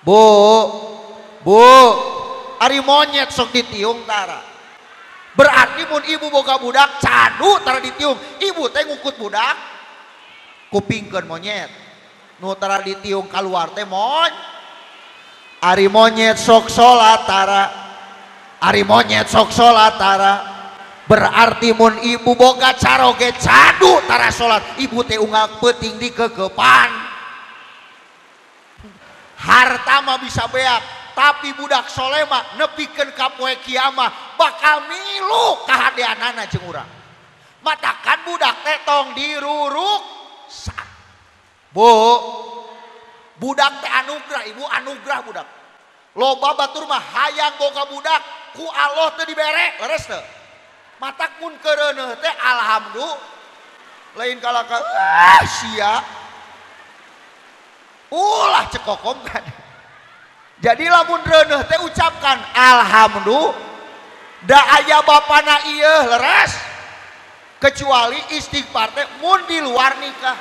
Bu, bu, ari monyet sok ditiung tara. Berarti mun ibu boga budak cadu tara ditiung, ibu teh ngukut budak kupingkeun monyet. Nu tara ditiung kaluar teh mon. Ari monyet sok salat tara. Ari monyet sok salat tara. Berarti mun ibu boga caroge cadu tara salat, ibu teh unggal peuting dikekepan. Harta mah bisa beak, tapi budak soleh mah nepikeun ka poe kiamah bakal milu kahadeanana jeung urang. Matakan budak teh tong diruruk. Bu, budak teh anugerah, ibu anugerah budak. Loba batur mah hayang boga budak, ku Allah teu dibere, leres teu? Matak mun keureuneuh teh alhamdulillah, lain kalaka sia. Ulah cekokom kan. Jadi lamun reuneuh teh ucapkan alhamdulillah da aya bapana ieu leres. Kecuali istighfar teh mun di luar nikah.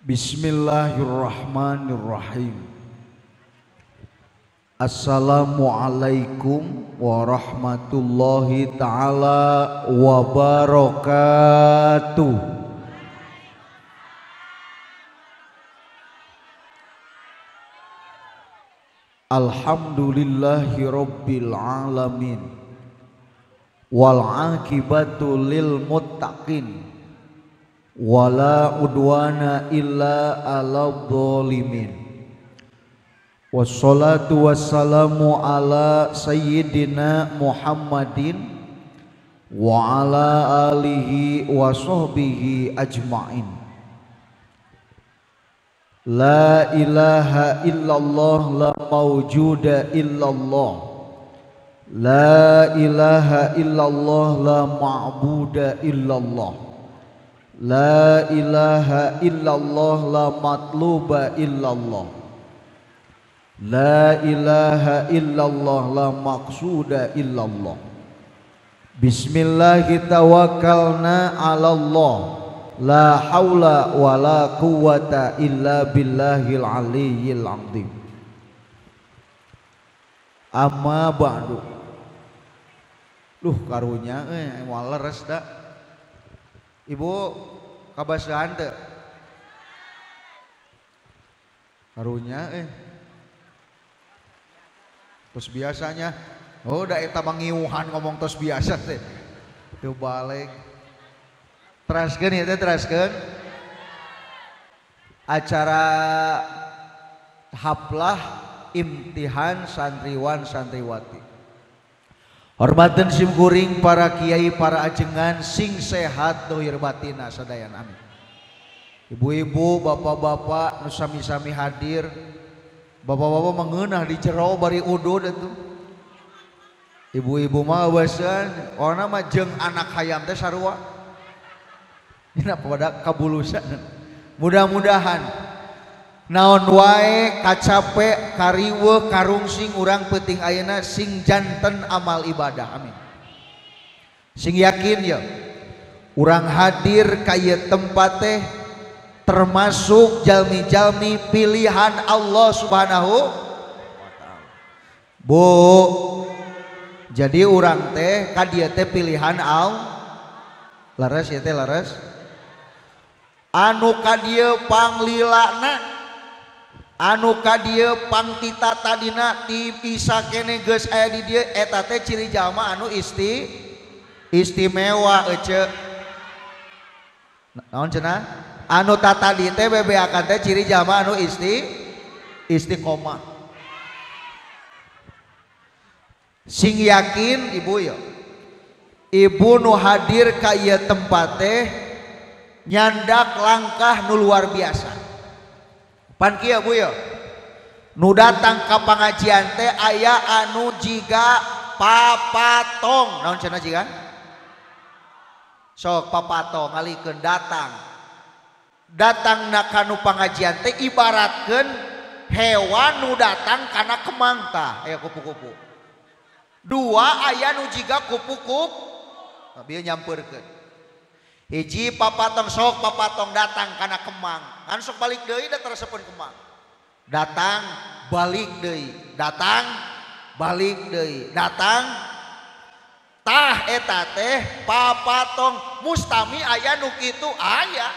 Bismillahirrahmanirrahim. Assalamualaikum warahmatullahi taala wabarakatuh. Alhamdulillahi rabbil alamin wal akibatu lil muttaqin wala udwana illa alal zalimin. Wassalatu wassalamu ala sayyidina Muhammadin wa ala alihi wa sahbihi ajmain. La ilaha illallah la mawjuda illallah. La ilaha illallah la ma'buda illallah. La ilaha illallah la matluba illallah. La ilaha illallah la maqsuda illallah. Bismillahi tawakkalna ala Allah. La haula wa la quwata illa billahil aliyyil azim. Amma ba'du. Duh karunya moal leres da. Ibu kabasahan teu? Karunya Terus biasanya, oh da eta mah ngiuhan ngomong terus biasa teh. Teu balik. Teraskeun ya teh, teraskeun acara haplah imtihan santriwan santriwati. Hormaten sim kuring para kiai para ajengan sing sehat dohir batina sadayana, amin. Ibu-ibu, bapak-bapak nu sami-sami hadir, bapak-bapak mengeunah di jero bari udud atuh. Ibu-ibu mah eueuseun, ona mah jeung anak hayam teh sarua. Pada kabulusan. Mudah-mudahan naon wae kacape kariweuh karungsing urang peuting ayeuna sing janten amal ibadah, amin. Sing yakin ya urang hadir ka ieu tempat teh termasuk jalmi-jalmi pilihan Allah Subhanahu wa taala. Bu, jadi urang teh ka dieu teh pilihan Allah. Leres ya teh leres. Anu ka dieu panglilana, anu ka dieu pangtita tadina ti isa kene geus aya di dieu eta teh ciri jalma anu istimewa ece. Naon cenah? Anu tatadi teh bebeakan teh ciri jalma anu istiqomah. Sing yakin ibu ya. Ibu nu hadir ka ieu tempat teh nyandak langkah nu luar biasa. Pan kieu bu ya. Nu datang ka pangajian teh aya anu jiga papatong. Naon cenah jiga? Sok papatong ngalikeun datang. Datang na kanu pangajian teh ibaratkeun hewan nu datang kana kemang tah aya kupu-kupu. Dua aya nu jiga kupu-kupu bieu nyampeurkeun. Hiji papatong sok papatong datang kana kemang ngan sok balik deui da teresepeun kemang. Datang balik deui, datang balik deui, datang tah eta teh papatong mustami aya nu kitu aya.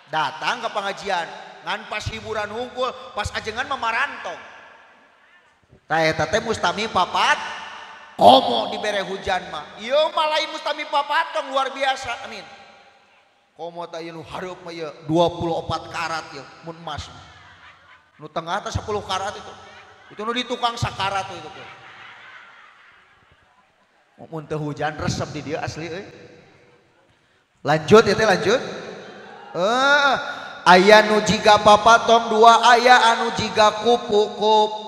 Datang ke pengajian ngan pas hiburan hungkul pas ajengan mamarantong. Tah eta teh mustami papat komo dibere hujan mah. Ieu mah lain mustami papatong luar biasa amin. Komo tah ieu nu hareup mah ieu 24 karat ieu mun emas. Nu tengah teh 10 karat itu. Itu nu di tukang sakarat tuh itu. Mun teu hujan resep di dieu asli euy. Lanjut ieu teh lanjut. Aya nu jiga papatong dua aya anu jiga kupu-kupu.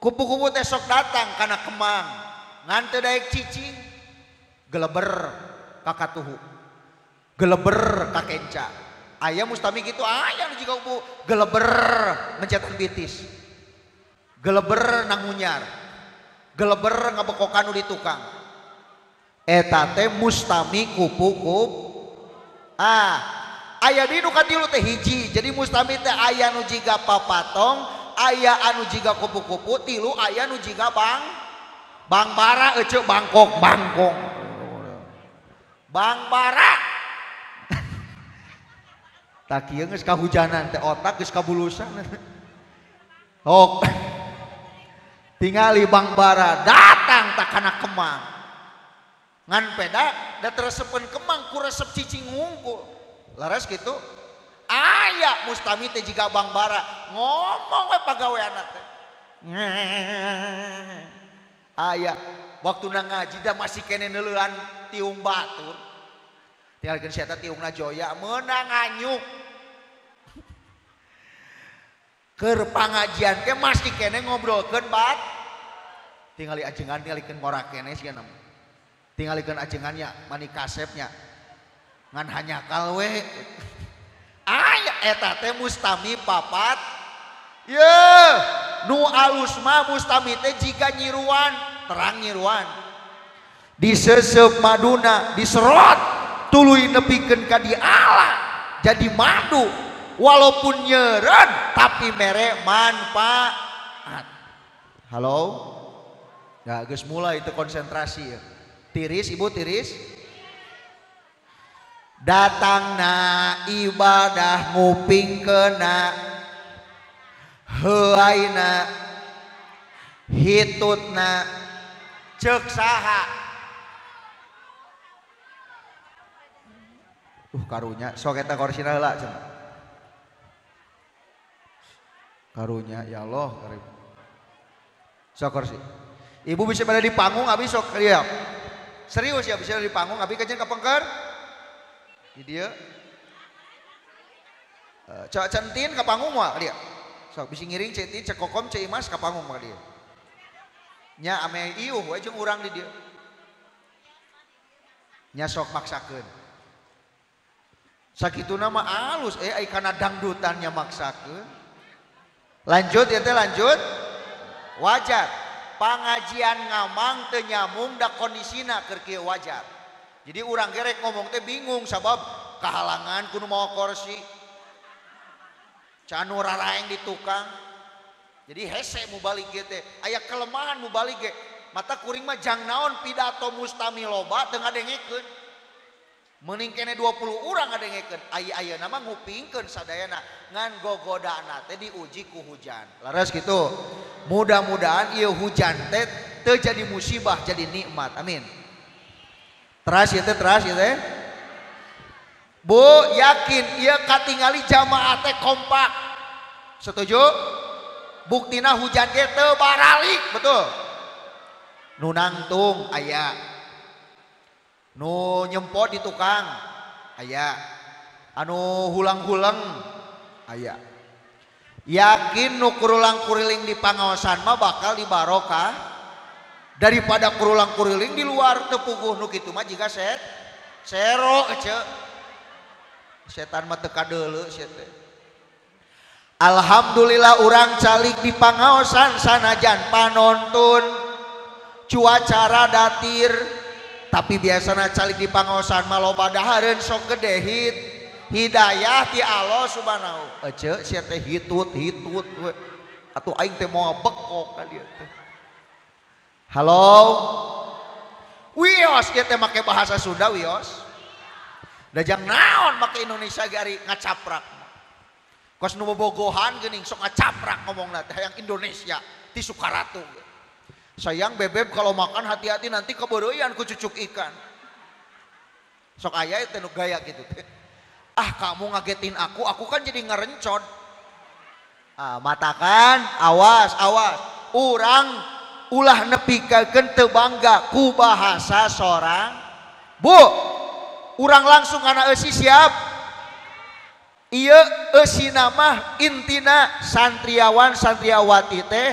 Kupu-kupu teh sok datang kana kemang. Ngan teu daek cicing. Geleber ka katuhu. Geleber ka kenca. Aya mustami gitu aya nu jiga kupu geleber mencetan bitis. Geleber nangunyar. Geleber ngabekokan nu di tukang. Eta teh mustami kupu-kupu. Ah, aya di nu katilu teh hiji. Jadi mustami teh aya nu jiga papatong, aya anu jiga kupu-kupu, tilu aya nu jiga bang bang bara ece bangkok bangkong. Bang bara. Tak kieu geus kahujanan teh otak geus kabulusan. Ok. Tingali bang bara datang tak kana kemang. Ngan peda da teresepeun kemang ku resep cicing hungkul. Laras gitu. Aya mustami teh jiga bang bara ngomong we pagaweanna teh. Aya waktuna ngaji da masih kene neuleuan tiung batur. Tinggalkeun si eta tiungna joya meunang nganyuk. Keur pangajian teh masih kene ngobrolkeun bat. Tingali ajengan tingalikeun ngora kene sia nama. Tingalikeun ajengannya mani kasepnya. Ngan hanyakal we. Aya eta teh mustami papat. Ye, nu alus mah mustami teh jiga nyiruan, terang nyiruan. Disesep maduna, diserot, tuluy nepikeun ka diala jadi madu. Walaupun nyeureun tapi mere manfaat. Halo? Ya geus mulai itu konsentrasi ya. Tiris ibu tiris. Datangna ibadah ngupingkeuna heuaina hitutna ceuk saha. Karunya sok eta korsina heula cenah. Karunya ya Allah karim. Sok kursi. Ibu bisa pada di panggung abi sok ya. Serius ya bisa di panggung abi kajen ka pengker. Di dieu. Cak Centin ka panggung moal dia. Sok bisi ngiring Centin, Cek Kokom, Cek Imas ka panggung mah dia. Nya ame iuh we jeung urang di dieu. Nya sok maksakeun. Sakituna mah alus ai kana dangdutan nya maksakeun. Lanjut ya teh lanjut. Wajar. Pangajian ngamang teu nyamung da kondisina keur kieu wajar. Jadi urang gerek ngomong teh bingung sabab kahalangan kudu mawa kursi. Can nu raraeng di tukang. Jadi hese mubalik ieu teh. Aya kelemahan mubalik ge. Mata kuring mah jang naon pidato mustami loba teu ngadengekeun. Mending kene 20 urang ngadengekeun. Ai ayeuna mah ngupingkeun sadayana ngan gogodana teh diuji ku hujan. Laras gitu. Mudah-mudahan ieu hujan teh teu jadi musibah jadi nikmat. Amin. Teras ieu teh teras ieu teh. Bu yakin ieu katingali jamaah teh kompak. Setuju? Buktina hujan ge teu baralik, betul. Nu nangtung aya. Nu nyempot di tukang aya, anu hulang-hulang aya. Yakin nu kurulang kuriling di pangaosan mah bakal dibarokah daripada kurulang kuriling di luar teu puguh nu kitu mah jiga set sero ece. Setan mah teu kadeuleu sia teh. Alhamdulillah urang calik di pangaosan sanajan panontun cuaca rada datir. Tapi biasana calik di pangaosan mah loba dahareun sok gede hit hidayah ti Allah subhanahu. Ece sia teh hitut hitut we. Atuh aing teh moal bekok ka dieu teh. Halo. Wios ieu teh make bahasa Sunda wios. Da jang naon make Indonesia ge ari ngacaprak. Kos nu bobogohan geuning sok ngacaprak ngomongna teh hayang Indonesia ti Sukaratu. Sayang bebeb kalau makan hati-hati nanti kebeureuyan ku cucuk ikan. Sok aya teh nu gaya gitu teh. Ah kamu ngagetin aku kan jadi ngerencot. Ah matakan awas awas. Urang ulah nepikakeun teu bangga ku bahasa sorang. Bu, urang langsung kana eusi siap. Ieu eusina mah intina santriawan santriawati teh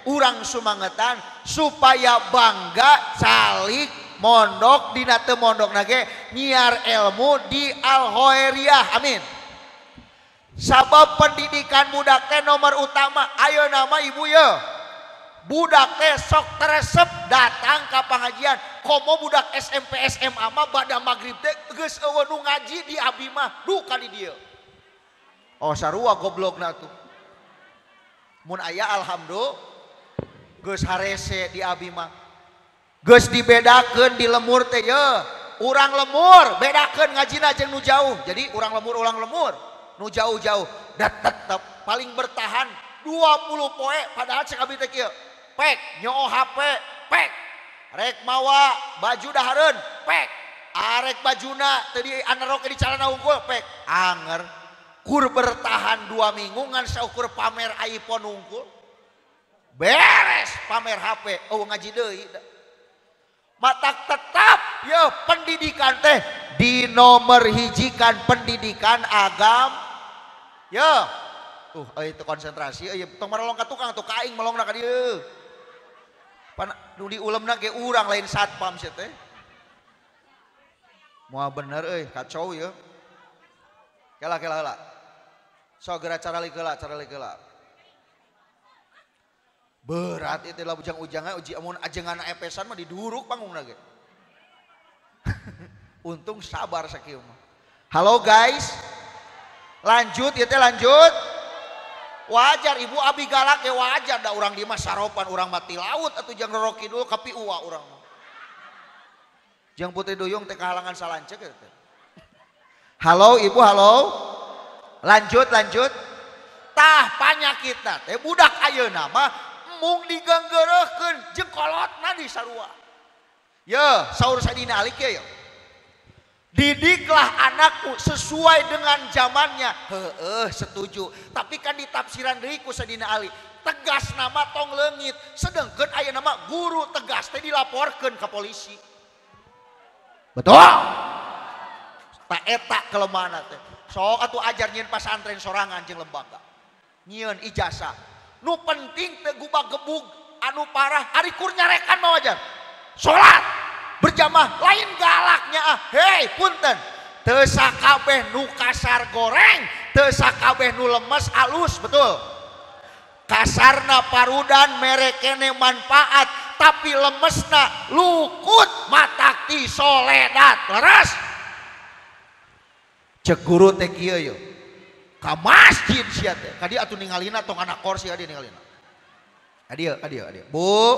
urang sumangetan supaya bangga calik mondok dina teu mondok nage nyiar ilmu di Al Khoeriyah. Amin. Sabab pendidikan budak teh nomor utama. Ayo nama ibu ye. Budak teh sok teresep datang ka pengajian. Komo budak SMP SMA mah bada magrib teh geus eueuh nu ngaji di abi mah duka di dieu. Oh sarua goblokna tuh. Mun aya alhamdulillah geus harese di abi mah. Geus dibedakeun di lemur teh ye. Urang lemur bedakeun ngajina jeung nu jauh. Jadi urang lemur nu jauh-jauh da tetep paling bertahan 20 poe padahal cek abi teh kieu. Pek nyoo HP pek. Rek mawa baju dahareun pek. Arek bajuna teu di anerok di calana unggul pek. Anger kur bertahan 2 minggu ngan saukur pamer iPhone unggul. Beres pamer HP oh ngaji deui. Matak tetap ya pendidikan teh dinomor hijikan pendidikan agam ya. Itu konsentrasi euy tong marolong ka tukang tuh ka aing melongna ka dieu. Pan nu diulemna ge urang lain satpam sia teh. Moal bener euy kacau ya. Kela kela heula. Sok geura caralik heula caralik heula. Berat itu lah ujang-ujangnya uji amun ajengan epesan mah diduruk panggungna ge. Untung sabar sakieu mah. Halo guys. Lanjut ieu teh lanjut. Wajar ibu abi galak ya wajar da urang di mah saropan urang mati laut atuh jang Roro Kidul kapi uwa urang mah. Jang Putri Duyung teh kahalangan salanceuk eta teh. Halo ibu halo. Lanjut lanjut. Tah panyakitna teh budak ayeuna mah mung diganggereuhkeun jeung kolotna di sarua. Ye, saur Saidina Ali kieu ye. Didiklah anakku sesuai dengan zamannya. Heeh, setuju. Tapi kan ditafsiran deui ku Saidina Ali, tegas nama tong leungit. Sedengkeun aya nama guru tegas teh dilaporkeun ka polisi. Betul? Tak eta kelemahanna teh. Sok atuh ajar nyieun pasantren sorangan jeung lembaga. Nyieun ijazah. Nu penting teu gubag-gebug anu parah ari kur nyarekan mah wajar. Salat berjamaah lain galaknya ah. Hei punten. Teu sakabeh nu kasar goreng, teu sakabeh nu lemes alus, betul. Kasarna parudan merekene manfaat, tapi lemesna lukut matakti soledat. Leres. Cek guru teh kieu ye. Ka masjid sia teh. Ka dieu atuh ningalina tong anak kor sia dieu ningalina. Ka dieu, ka dieu, ka dieu. Bu.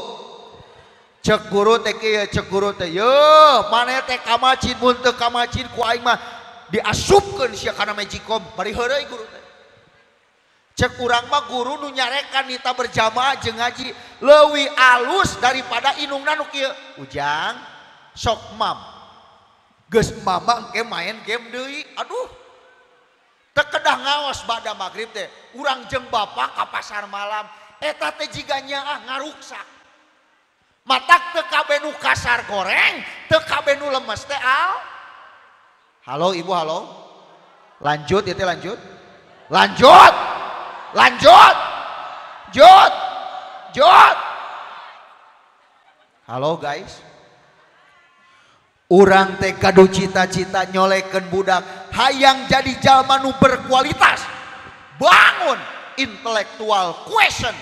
Cek guru teh kieu, cek guru teh ye, maneh teh ka masjid mun teu ka masjid ku aing mah diasupkeun sia kana magicom bari heureuy guru teh. Cek urang mah guru nu nyarekan nita berjamaah jeung ngaji leuwih alus daripada inungna nu kieu. Ujang sok mam. Geus mama engke main game deui. Aduh. Teu kedah ngaos bada magrib teh. Urang jeung bapak ka pasar malam. Eta teh jiga nyaah ngaruksak. Matak teu kabeh nu kasar goreng, teu kabeh nu lemes teh al. Halo ibu halo. Lanjut ieu teh lanjut. Lanjut. Lanjut. Jut. Jut. Halo guys. Urang teh kadu cita-cita nyolekeun budak hayang jadi jalma nu berkualitas. Bangun intelektual question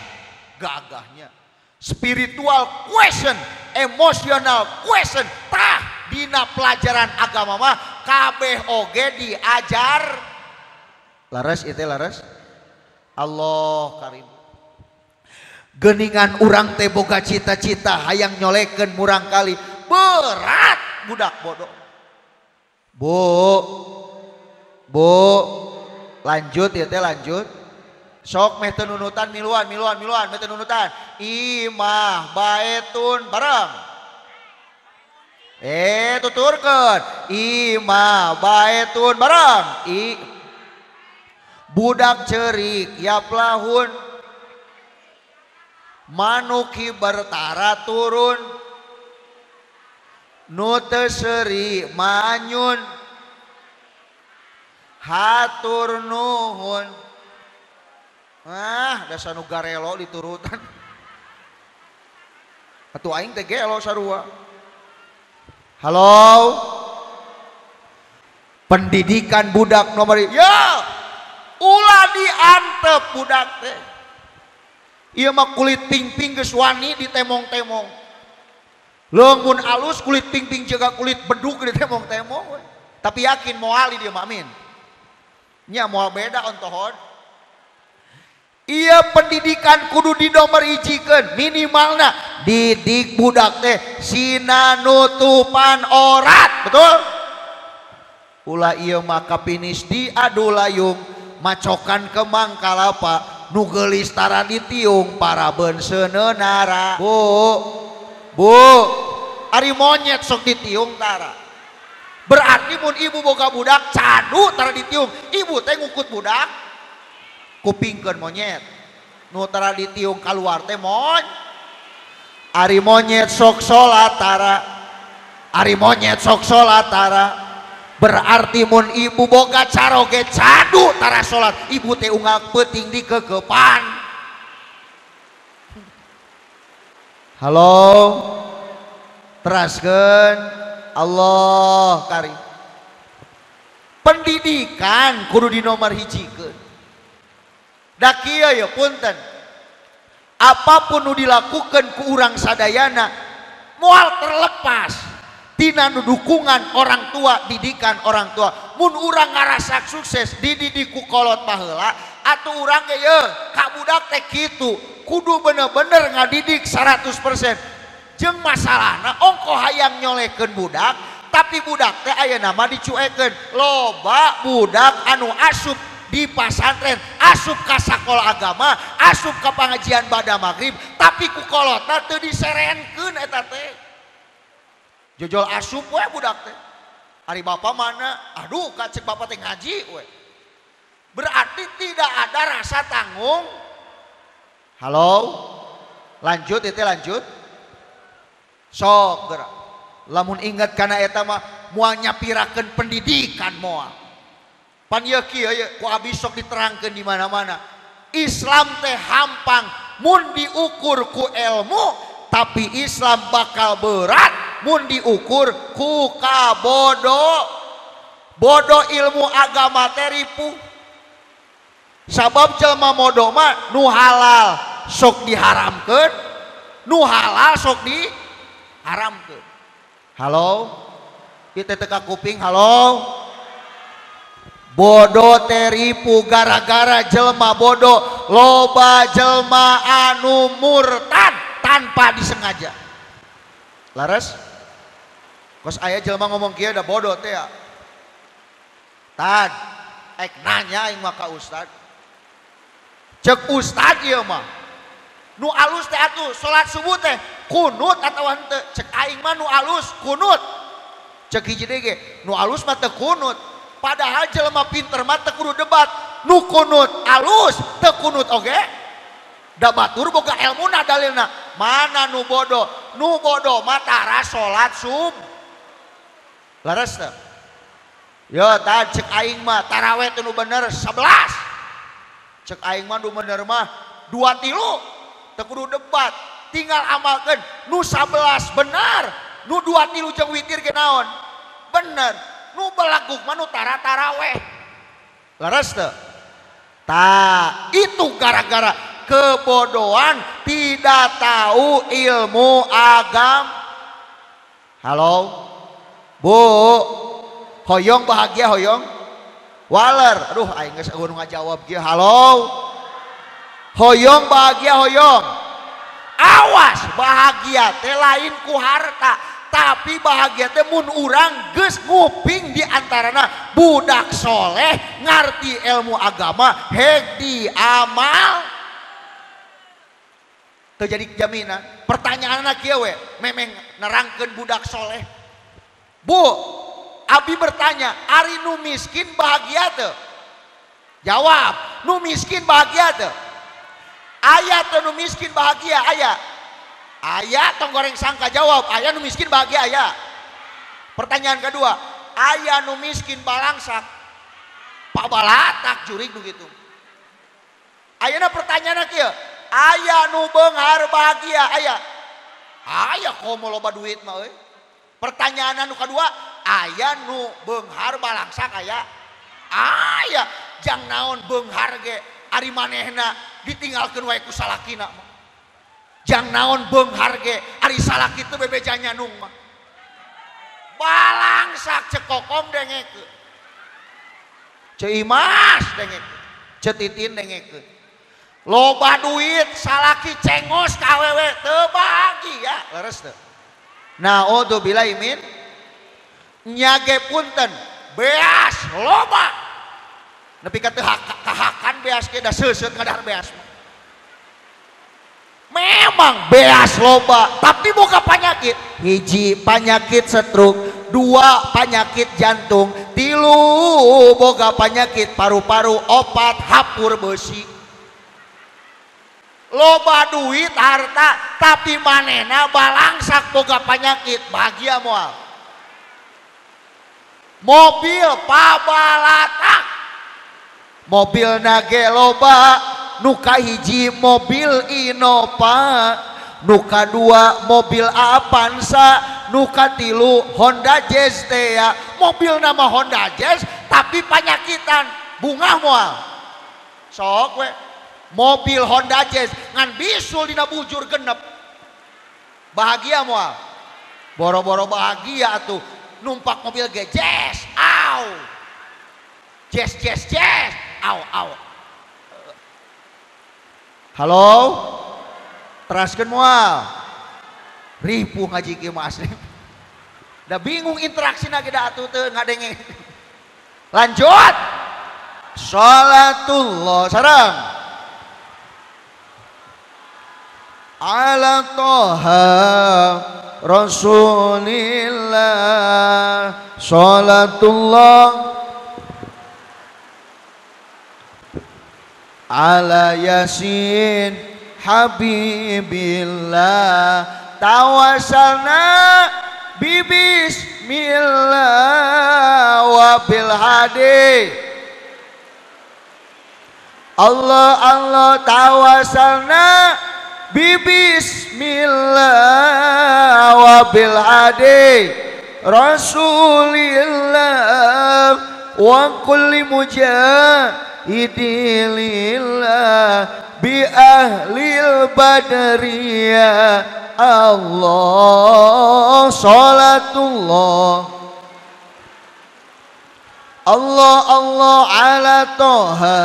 gagahnya. Spiritual question, emosional question, tah Dina pelajaran agama mah kabeh oge diajar. Laras itu laras. Allah karim. Geningan urang teh boga cita-cita hayang nyolekeun murang kali. Berat budak bodoh. Bu. Bu, lanjut ya teh lanjut. Sok meh teu nunutan miluan miluan miluan meh teu nunutan. Imah baetun bareng. Tuturkeun. Imah baetun bareng. I budak cerik yaplahun. Manuk hiber tara turun. Nu teu seuri manyun. Hatur nuhun. Ah, dasar nu garelo diturutan. Atuh aing teh gelo sarua. Halo. Pendidikan budak nomor ya. Ulah diantep budak teh. Ieu mah kulit pingping geus wani ditemong-temong. Leung mun alus kulit pingping jaga kulit bedug ditemong-temong we. Tapi yakin moal di dieu mah amin. Nya moal beda ontohon. Iya pendidikan kudu dinomor hijikeun minimalna didik budak teh sina nutupan orat betul ulah ieu mah kapinis diadu layung macokan kemang kalapa nu geulis tara ditiung parabeun seuneunara. Bu bu ari monyet sok ditiung tara berarti mun ibu boga budak cadu tara ditiung ibu teh ngukut budak kupingkeun monyet nu tara ditiung kaluar teh mon ari monyet sok salat tara ari monyet sok salat tara berarti mun ibu boga caroge cadu tara salat ibu teh unggal peuting dikekepan. Halo teraskeun Allah karim. Pendidikan kudu dinomor hijikeun. Da kieu ya punten. Apapun nu dilakukan ku urang sadayana moal terlepas tina nu dukungan orang tua, didikan orang tua. Mun urang ngarasa sukses dididik ku kolot baheula atuh urang ge ye ka budak teh kitu kudu bener-bener ngadidik 100%. Jeung masalahna ongko hayang nyolekeun budak tapi budak teh ayeuna mah dicuekeun. Loba budak anu asup di pasantren, asup ka sakola agama, asup ka pengajian bada maghrib, tapi ku kolotna teu diserenkeun eta teh. Jojol asup we budak teh. Ari bapa mana? Aduh, ka cek bapa teh ngaji we. Berarti tidak ada rasa tanggung. Halo? Lanjut itu lanjut. Sok gerak. Lamun ingat kana eta mah moal nyapirakeun pendidikan moal. Pan ieu kieu ye ku abdi sok diterangkeun di mana-mana. Islam teh hampang mun diukur ku ilmu, tapi Islam bakal berat mun diukur ku kabodo. Bodoh ilmu agama teh ripuh. Sabab jelema bodoh mah nu halal sok diharamkeun, nu halal sok diharamkeun. Halo? Ieu teh teu ka kuping, halo? Bodoh teripu gara-gara jelma bodoh loba jelma anu murtad tanpa disengaja. Laras? Kos aya jelma ngomong kieu da bodoh teh ya. Tad, ek nanya aing mah ka ustad. Cek ustad ieu mah. Nu alus teh atuh salat subuh teh kunut atawa henteu? Cek aing mah nu alus kunut. Cek hiji deui ge nu alus mah teu kunut. Padahal jelema pinter mah teu kudu debat. Nu kunut alus, teu kunut oge. Da batur boga elmuna dalilna. Mana nu bodoh? Nu bodoh mah tara salat sub. Laras teu? Yo tah cek aing mah taraweh teh nu bener 11. Cek aing mah nu bener mah 2 tilu. Teu kudu debat, tinggal amalkeun nu 11 bener, nu 2 tilu jeung witir ge naon? Bener. Nu belaguk mah nu tara taraweh. Laras teu? Tah, itu gara-gara kebodohan tidak tahu ilmu agama. Halo? Bu, hoyong bahagia hoyong waler. Aduh aing geus eueuh nu ngajawab kieu. Halo. Hoyong bahagia hoyong. Awas bahagia teh lain ku harta, tapi bahagia teh mun urang geus nguping di antarana budak soleh ngarti ilmu agama hek di amal. Teu jadi jaminan. Pertanyaanna kieu we, memeng nerangkeun budak soleh. Bu, abi bertanya, ari nu miskin bahagia teu? Jawab, nu miskin bahagia teu? Aya teu nu miskin bahagia? Aya. Aya tong goreng sangka jawab, aya nu miskin bahagia aya. Pertanyaan kedua, aya nu miskin balangsak? Pabalatak jurig nu kitu. Ayeuna pertanyaanna kieu, aya nu beunghar bahagia aya? Aya komo loba duit mah euy. Pertanyaan nu kedua, aya nu beunghar balangsak aya? Aya, jang naon beunghar ge ari manehna ditinggalkeun wae ku salakina mah. Jang naon beunghar ge ari salaki teu bebeja nyanung mah. Balangsak cek kokom dengekeun. Ceu Imas dengekeun, Ceu Titin dengekeun. Loba duit salaki cengos ka awewe teu bahagia, leres teu? Naudzubillah min nyage punten beas loba nepi ka teu kahakan beas ge da seuseut ngadahar beas. Memang beas loba tapi boga panyakit. Hiji panyakit stroke, dua panyakit jantung, tilu boga panyakit paru-paru, opat hapur besi. Loba duit harta tapi manehna balangsak boga panyakit, bahagia moal. Mobil pabalatak, mobil nage loba, nuka hiji mobil Innova, nuka dua mobil Avanza, nuka tilu Honda Jazz teh ya. Mobil nama Honda Jazz tapi panyakitan, bungah moal. Sok we mobil Honda Jazz ngan bisul dina bujur genep, bahagia moal. Boro-boro bahagia atuh numpak mobil ge Jazz, au Jazz Jazz Jazz, au au. Halo, teraskeun moal. Ripuh ngaji kieu mah asli. Da bingung interaksina ge da atuh teu ngadenge. Lanjut. Salatullah sareng ala toha Rasulillah, salatullah ala yasin habibillah, tawasalna bibismillah wa bil hadi. Allah Allah tawasalna bibismillah wa bil hadi Rasulillah wa kulli mujahidin lillah bi ahlil badriyah. Allah salatullah Allah Allah ala toha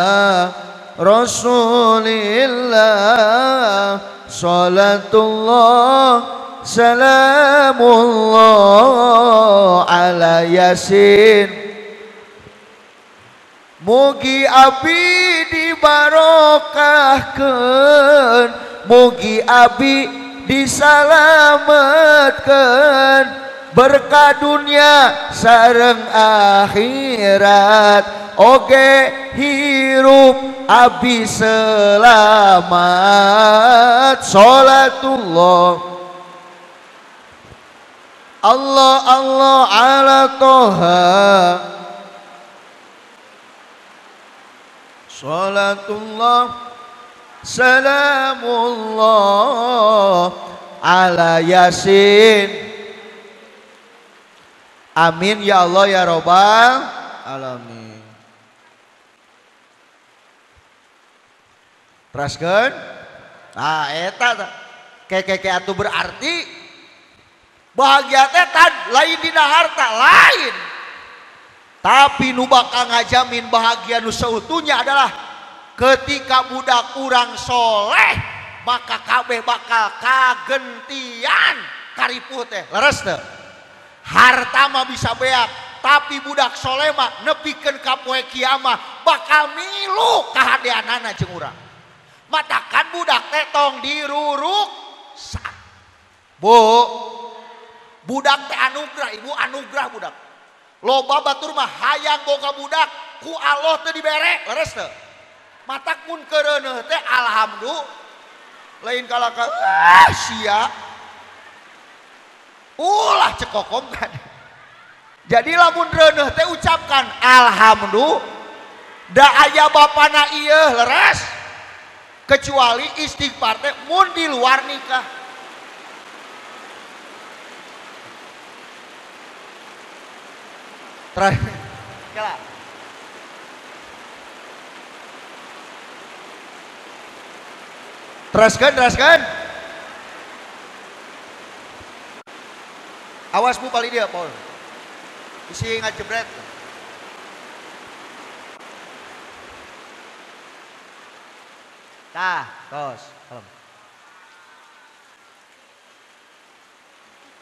Rasulillah, salatullah salamullah ala yasin. Mugi abi dibarokahkeun, mugi abi disalametkeun, berkah dunia sareng akhirat, oge hirup abi selamat. Salatullah Allah Allah ala toha, salatullah salamullah ala yasin. Amin ya Allah ya Robbal alamin. Teraskeun. Nah eta keke atuh berarti Bahagia teh lain dina harta lain. Tapi nu bakal ngajamin bahagia nu seutuhnya adalah ketika budak urang soleh, maka kabeh bakal kagentian karipuh teh. Leres teh. Harta mah bisa beak, tapi budak soleh mah nepikeun ka poe kiamah bakal milu kahadeanana jeung urang. Matakan budak teh tong diruruk sak. Bu, budak teh anugerah, ibu anugerah budak. Loba batur mah hayang boga budak ku Allah teu dibere, leres teu. Matak mun keureuneuh teh alhamdulillah. Lain kalaka ah sia. Ulah cekokom kan. Jadi lamun reuneuh teh ucapkan alhamdulillah da aya bapana ieu leres. Kecuali istighfar teh mun di luar nikah. Terakhir. Teruskan, teruskan. Awas bu kali dia, Paul. Isi ngajebret. Tah, tos.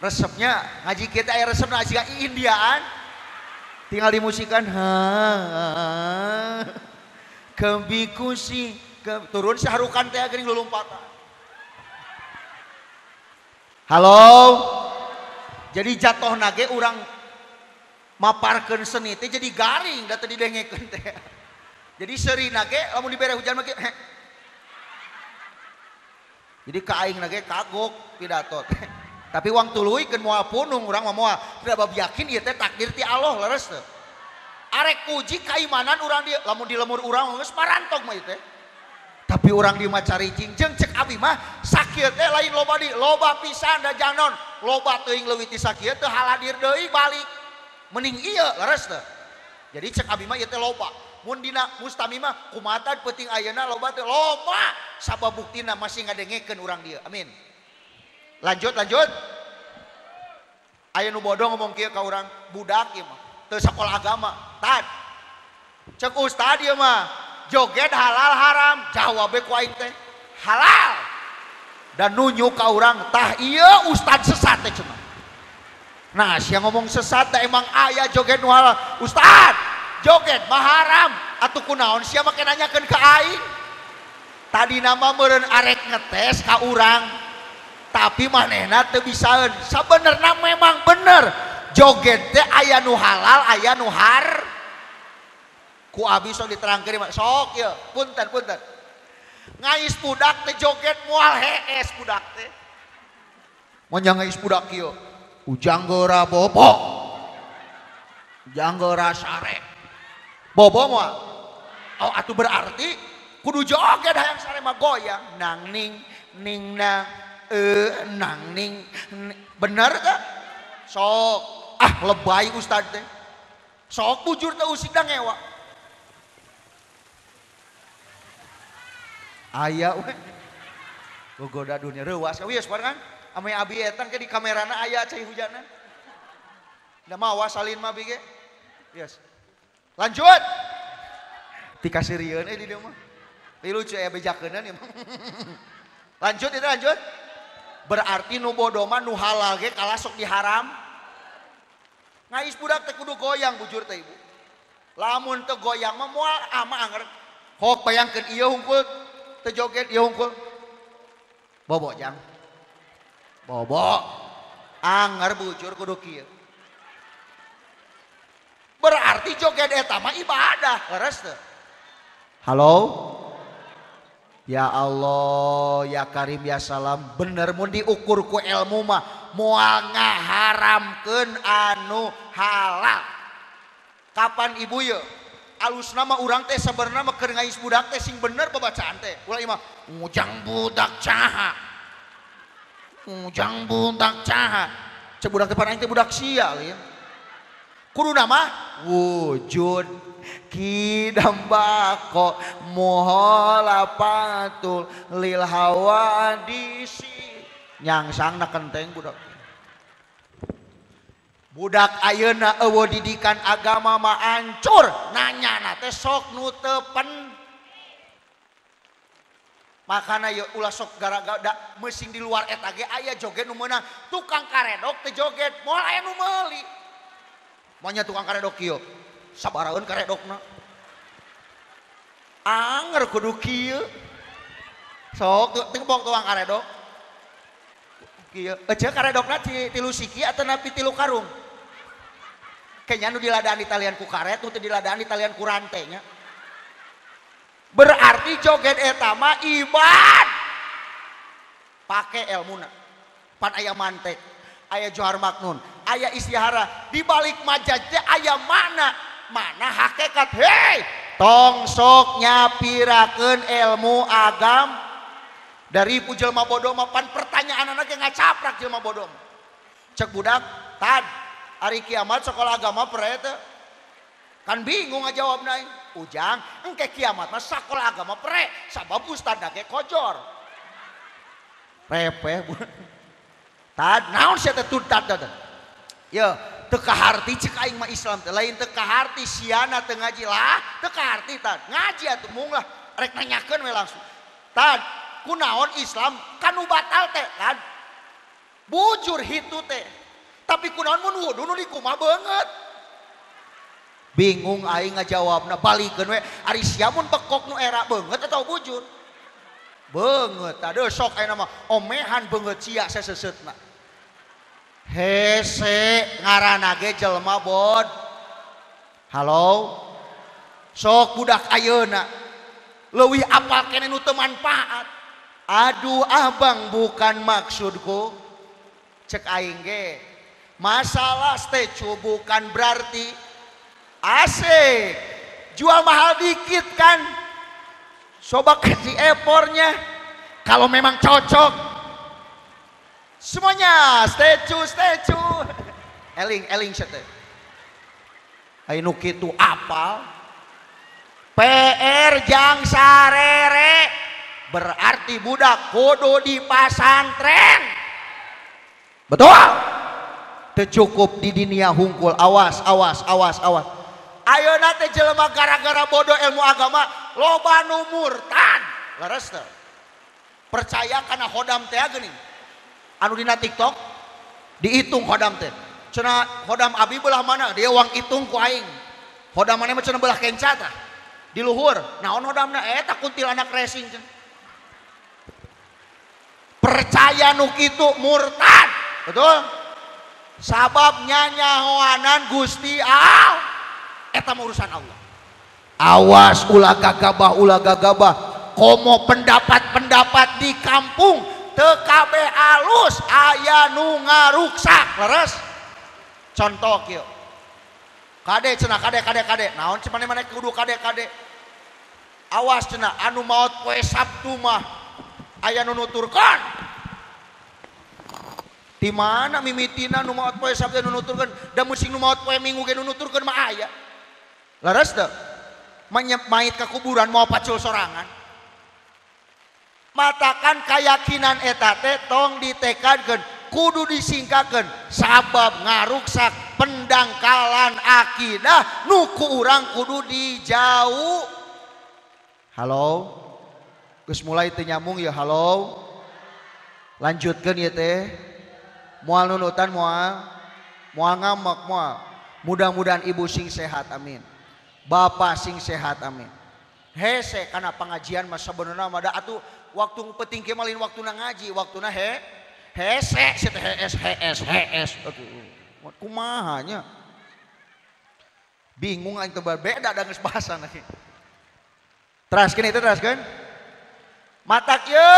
Resepnya ngaji kita aya resepna siga Indiaan. Tinggal dimusikan ha. Kebikusi ke, turun saharukan teh geuning lulumpatan. Halo. Jadi jatuh nage urang maparkeun seni teh jadi garing da teu didengekeun teh. Jadi seuri nage lamun dibere hujan mah. Jadi ka aing nage kagok pidato teh. Tapi uang tuluy keun moal punung urang mah moal. Tidak bab yakin ieu teh takdir ti Allah leres teu. Arek uji kaimanan urang di lamun di lemur urang geus marantog mah ieu teh. Tapi urang di mah caricing jeung cek abi mah sakieu teh lain loba di loba pisan da janon. Loba teuing leuwih ti sakieu teu haladir deui balik. Mending ieu leres teu. Jadi cek abi mah ieu teh loba. Mun dina mustami mah kumaha peuting ayeuna loba teh loba sabab buktina masih ngadengekeun urang dieu. Amin. Lanjut lanjut. Aya nu bodoh ngomong kieu ka urang budak ieu mah teu sakola agama. Tad. Cek ustad ieu mah joget halal haram, jawabe ku aing teh halal. Dan nunjuk ka urang tah ieu ustad sesat teh cenah. Nah, sia ngomong sesat teh emang aya joget nu halal. Ustad, joget mah haram. Atuh kunaon sia make nanyakeun ka aing? Tadi nama meureun arek ngetes ka urang. Tapi manehna teu bisaeun. Sabenerna memang bener joget teh aya nu halal aya nu har. Ku abi sok diterangkeun mah sok ieu punten punten. Ngais budak teh joget moal hees budak teh. Mun ngais budak kieu ujang geura bobo. Ujang geura sare. Bobo moal. Oh atuh berarti kudu joget hayang sare mah goyang nang ning ning nang nang ning bener tak? Sok ah lebay ustad teh. Sok bujur teh usik da ngewa. Aya we. Gogoda dunia reuas wieu kan? Ame abi etang ke di kamerana aya cai hujanan. Da mawa salin mah abi ge. Yes. Lanjut. Tikasirieun di dieu mah. Lucu aya bejakeunan ieu mah. Lanjut itu lanjut. Berarti nu bodoh mah nu halal ge kalah sok diharam. Ngais budak teh kudu goyang bujur teh ibu. Lamun teu goyang mah moal ama anger. Hok bayangkeun ieu hungkul teu joget ieu hungkul. Bobo jang. Bobo. Anger bujur kudu kieu. Berarti joget eta mah ibadah, leres teu? Halo? Ya Allah, ya Karim, ya Salam, bener mun diukur ku ilmu mah moal ngaharamkeun anu halal. Kapan ibu ye? Alusna mah urang teh sabenerna mah keur ngais budak teh sing bener babacaan teh. Ulah ieu mah ujang budak caha. Ujang budak caha. Cek budak teh pan aing teh budak sia lain. Kuduna mah wujud kidam bako muhalafatul lil hawadisi nyangsang na kenteng budak. Budak ayeuna eueuh didikan agama mah ancur, nanyana teh sok nu teu pen. Makana ye ulah sok gara-gara da meusing di luar eta ge aya joget nu meunang, tukang karedok teh joget, moal aya nu meuli. Moal tukang karedok kieu, sabaraeun karedokna. Anger kudu kieu. Sok teu bong tukang karedok. Kieu, ece karedokna tilu siki atau napi tilu karung. Kayaknya nu diladaan di talian ku karet, nu teu diladaan di talian ku rantenya. Berarti joget eta mah ibad. Pake elmuna. Pan aya mantek, aya johar maknun, aya istihara, di balik majaz teh aya makna, mana hakikat. Hei, tong sok nyapirakeun ilmu agam dari ku jelema bodoh mah pan pertanyaanana ge ngacaprak jelema bodoh. Cek budak, tad ari kiamat sekolah agama pre teu? Kan bingung ngajawabna aing. Ujang, engke kiamat mah sakola agama pre, sabab ustadna ge kojor. Repeh. Tad naon sia teh tad tad. Ye, teu kaharti cek aing mah Islam teh, lain teu kaharti siana teu ngaji lah, teu kaharti tad. Ngaji atuh mung lah, rek nanyakeun we langsung. Tad, kunaon Islam kanu batal teh tad. Bujur hitu teh. Tapi kunaon mun wudu nu dikumaha beungeut. Bingung aing ngajawabna, balikeun we ari sia mun bekok nu era beungeut atau bujur? Beungeut. Aduh sok ayeuna mah omehan beungeut sia seseuseutna. Hese ngaranna ge jelema bod. Halo. Sok budak ayeuna leuwih apal keneh nu teu manfaat. Aduh abang bukan maksudku. Cek aing ge masalah statue bukan berarti asik, jual mahal dikit kan, coba kasih epornya, kalau memang cocok, semuanya statue statue, eling eling sete, ayo nu kitu apal, PR jang sarere, berarti budak kudu di pasantren, betul? Teu cukup di dunia hungkul, awas awas awas awas. Ayeuna teh jelema gara-gara bodoh ilmu agama loba nu murtad. Leres teu? Percaya kana khodam teh geuning. Anu dina TikTok dihitung khodam teh. Cenah khodam abi belah mana? Dia uang hitung ku aing. Khodam maneh mah cenah belah kenca tah. Di luhur. Naon khodamna? Eta kuntilanak racing cenah. Percaya nu kitu murtad. Betul? Sabab nyanyahoanan Gusti Allah. Eta urusan Allah. Awas ulah gagabah ulah gagabah. Komo pendapat-pendapat di kampung teu kabeh alus aya nu ngaruksak. Leres? Contoh kieu. Kade cenah kade kade kade. Naon cenah maneh kudu kade kade. Awas cenah anu maot poe Sabtu mah aya nu nuturkeun. Di mana mimitina nu maot poe Sabtu nu nuturkeun, da musing nu maot poe Minggu ge nu nuturkeun mah aya. Leres teu? Manyep mait ke kuburan mau pacul sorangan. Matakan keyakinan eta teh tong ditekadkeun, kudu disingkakeun sabab ngaruksak pendangkalan akidah nu ku urang kudu dijauh. Halo. Geus mulai teu nyambung ya halo. Lanjutkeun ieu teh. Moal nunutan moal. Moal ngamek moal. Mudah-mudahan ibu sing sehat amin. Bapak sing sehat amin. Hese kana pengajian mah sabenerna mah da atuh waktu penting ke malin waktuna ngaji, waktuna he hese sia teh hes hes hes atuh kumaha nya. Bingung aing teh beda da geus bahasana ge. Teraskeun itu teraskeun. Matak ye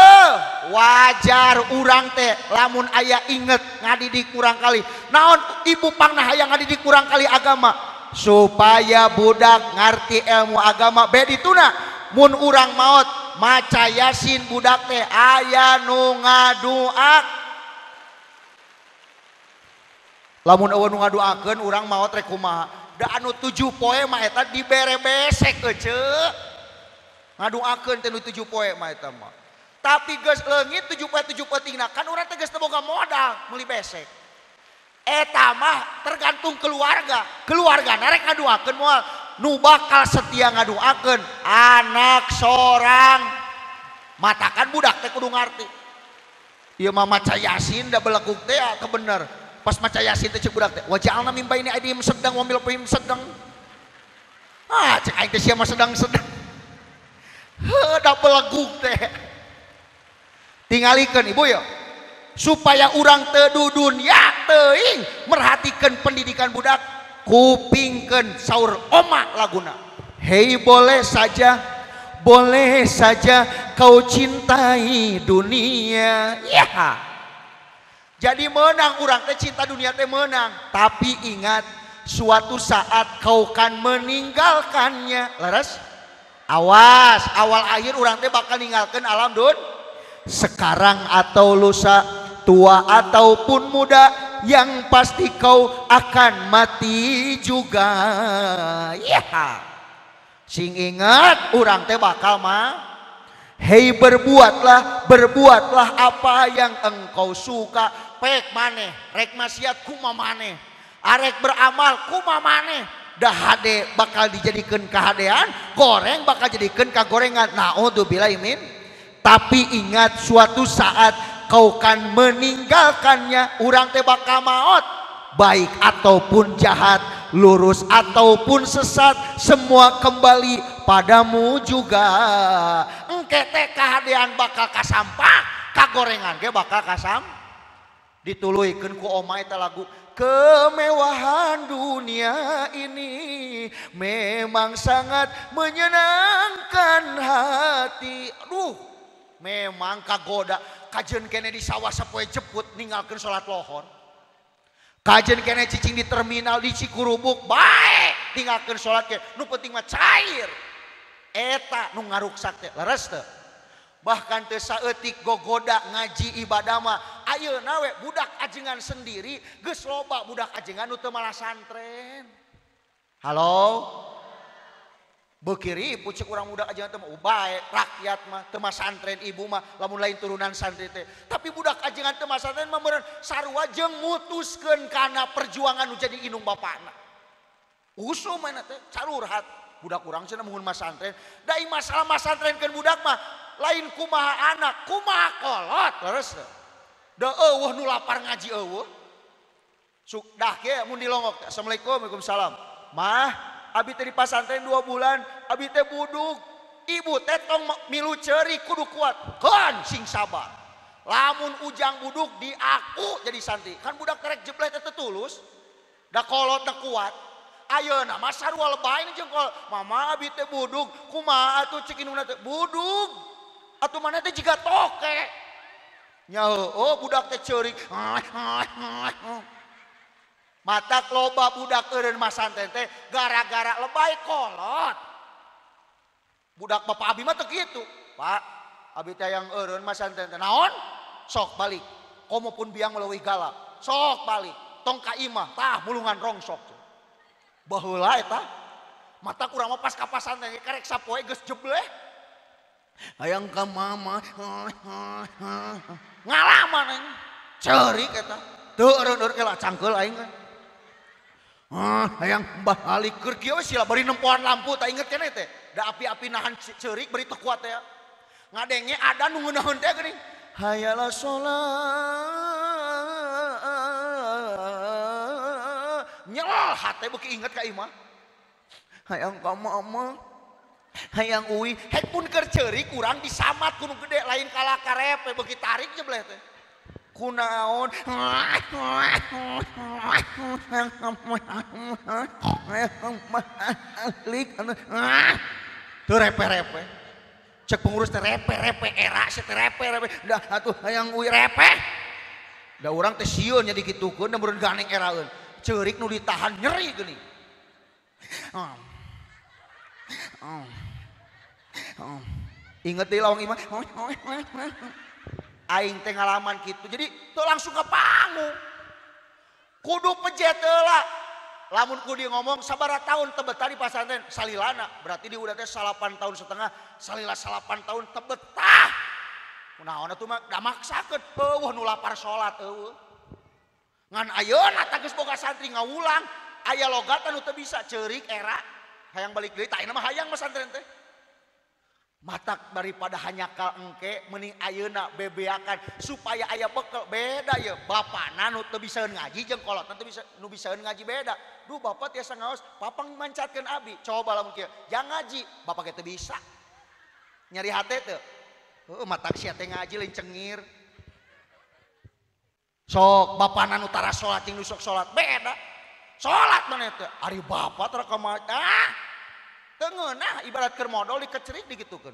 wajar urang teh lamun aya inget ngadidik kurang kali. Naon ibu pangna hayang ngadidik kurang kali agama supaya budak ngarti ilmu agama bedituna mun urang maot maca yasin budak teh aya nu ngadua. Lamun eueuh nu ngaduakeun urang maot rek kumaha? Da anu 7 poe mah eta dibere besek eceu. Ngaduakeun teh nu 7 poe mah eta mah. Tapi geus leungit 7 poe 7 peutingna kan urang teh geus teu boga modal meuli besek. Eta mah tergantung keluarga. Keluarga narek ngaduakeun moal, nu bakal setia ngaduakeun anak sorang. Matakan budak teh kudu ngarti. Ieu mah maca Yasin da belekuk teh teu bener. Pas maca Yasin teh cek budak teh, waja'alna min baini aidihim sedang wa min khalfihim sedang. Ah, cek aing teh sia mah sedang-sedang. Heuh da beleguk teh. Tingalikeun ibu ya. Supaya urang teu dudunya teuing merhatikan pendidikan budak, kupingkeun saur oma laguna. Hei boleh saja kau cintai dunia. Ya. Jadi menang urang teh cinta dunia teh menang, tapi ingat suatu saat kau kan meninggalkannya. Leres? Awas, awal akhir urang teh bakal ninggalkeun alam dun. Sekarang atau lusa, tua ataupun muda, yang pasti kau akan mati juga. Ya. Sing ingat urang teh bakal mah. Hei berbuatlah, berbuatlah apa yang engkau suka. Pek maneh, rek maksiat kuma maneh, arek beramal kuma maneh. Dah hade bakal dijadikeun kahadean, goreng bakal jadikeun kagorengan. Naudzubillah min. Tapi ingat suatu saat kau kan meninggalkannya. Urang teh bakal maot, baik ataupun jahat, lurus ataupun sesat, semua kembali padamu juga. Engke teh kahadean bakal kasampah, kagorengan ge bakal kasam. Dituluykeun ku oma eta lagu, kemewahan dunia ini memang sangat menyenangkan hati. Aduh, memang kagoda kajen kene di sawah sapoe jeput ninggalkeun salat lohor. Kajen kene cicing di terminal di Cikurubuk bae tinggalkeun salat ke, nu penting mah cair. Eta nu ngaruksak teh leres teu? Bahkan teu saeutik gogoda ngaji ibadah mah ayeuna we budak ajengan sendiri geus loba budak ajengan nu teu malasantren. Halo? Beuki ripuh cek urang budak ajengan teh mah bae rakyat mah teu masantren ibu mah lamun lain turunan santri teh. Tapi budak ajengan teu masantren mah meureun sarua jeung mutuskeun kana perjuangan nu jadi indung bapana. Usum mana teh carurhat budak urang cenah mun masantren. Da masalah masantrenkeun budak mah lain kumaha anak, kumaha kolot leres teh. Da eueuh nu lapar ngaji eueuh. Suk dah ge mun dilongok. Assalamualaikum, waalaikumsalam. Mah, abi teh di pasantren 2 bulan, abi teh buduk. Ibu teh tong milu ceurik kudu kuat. Keun sing sabar. Lamun ujang buduk diaku jadi santri. Kan budak terek jebleh teh teu tulus. Da kolot teh kuat. Ayeuna mah sarua lebay jeung kolot. Mama abi teh buduk, kumaha atuh cek indungna teh buduk. Atuh mana teh jiga toke. Nya heueuh budak teh ceurik. Matak loba budak eureun masantren teh gara-gara lebay kolot. Budak bapak abi mah teu kitu. Pak, abi teh yang eureun masantren teh naon? Sok balik. Komo pun biang leuwih galak. Sok balik. Tong ka imah tah mulungan rongsok. Baheula eta. Matak urang mah pas ka pasantren karek sapoe geus jebleh. Hayang ka mama. Ngalaman aing. Ceurik eta. Teu eureun-eureun kela cangkeul aing kan. Hayang balik keur kieu we sila bari nempoan lampu tak inget keneh teh. Da api-api nahan ceurik bari teu kuat teh. Ngadenge ada nu ngeunaheun teh geuning. Hayala sholat. Nyel hate beuki inget ka imah. Hayang ka mama. Hayang uwi, hek pun keur ceurik urang disamat ku nu gede lain kalah karepe beuki tarik jebleh teh. Kunaon teu repe-repe. Cek pengurus teh repe-repe era sia teh repe-repe. Dah atuh hayang uwi repe. Da urang teh sieun nya dikitukeun da meureun ganeng eraeun. Ceurik nu ditahan nyeri geuning. Inget deui lawang imah. Aing teh ngalaman kitu. Jadi teu langsung ke panggung. Kudu pejet heula. Lamun kudu ngomong sabaraha tahun teu betah di pasantren salilana. Berarti di udah teh 8 tahun setengah, salila 8 tahun teu betah. Kunaon atuh mah da maksakeun eueuh nu lapar salat eueuh. Ngan ayeuna tah geus boga santri ngawulang aya logat anu teu bisa ceurik era hayang balik deui tah ayeuna mah hayang masantren teh. Matak daripada hanyakal engke mending ayeuna bebeakan supaya aya bekel beda ya bapana nu teu bisaeun ngaji jeung kolotna teu bisa nu bisaeun ngaji beda. Duh bapak tiasa ngaos papang mancatkeun abi coba lamun kieu jang ngaji bapak ge teu bisa. Nyeri hate teu? Heueuh matak sia teh ngaji lain cengir. Sok bapana nu tara salat jeung nu sok salat beda. Salat maneh teh ari bapak tara ka ah teu ngeunah ibarat keur modol dikecerik digitukeun.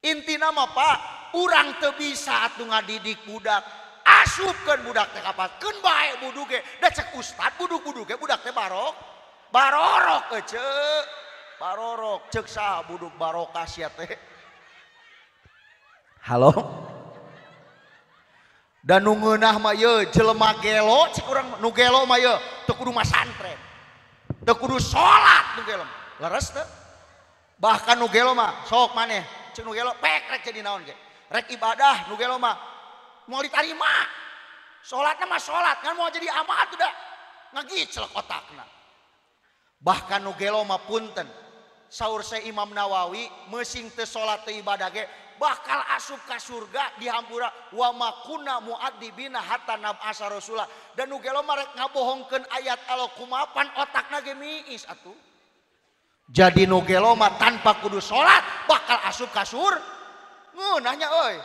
Intina mah Pak, urang teu bisa atuh ngadidik budak. Asupkeun budak teh kapatkeun bae budug ge. Da cek ustad budug-budug ge budak teh barok. Barorok ece. Barorok cek saha budug barokah sia teh. Halo. Dan nu ngeunah mah ye jelema gelo cek urang nu gelo mah ye teu kudu masantren. Teu kudu salat nu gelo. Leres teu? Bahkan nu gelo mah sok maneh cek nu gelo pek rek jadi naon ge. Rek ibadah nu gelo mah moal ditarima. Salatna mah salat ngan moal jadi amal atuh da. Ngagicelek otakna. Bahkan nu gelo mah punten. Saur se Imam Nawawi meusing teu salat teu ibadah ge bakal asup ka surga dihampura wa makuna muadzibina hatta nab'asa rasulah. Dan nu gelo mah rek ngabohongkeun ayat Allah kumapan otakna ge miis atuh. Jadi nu gelo mah tanpa kudu salat bakal asup ka surga. Ngeunahnya euy.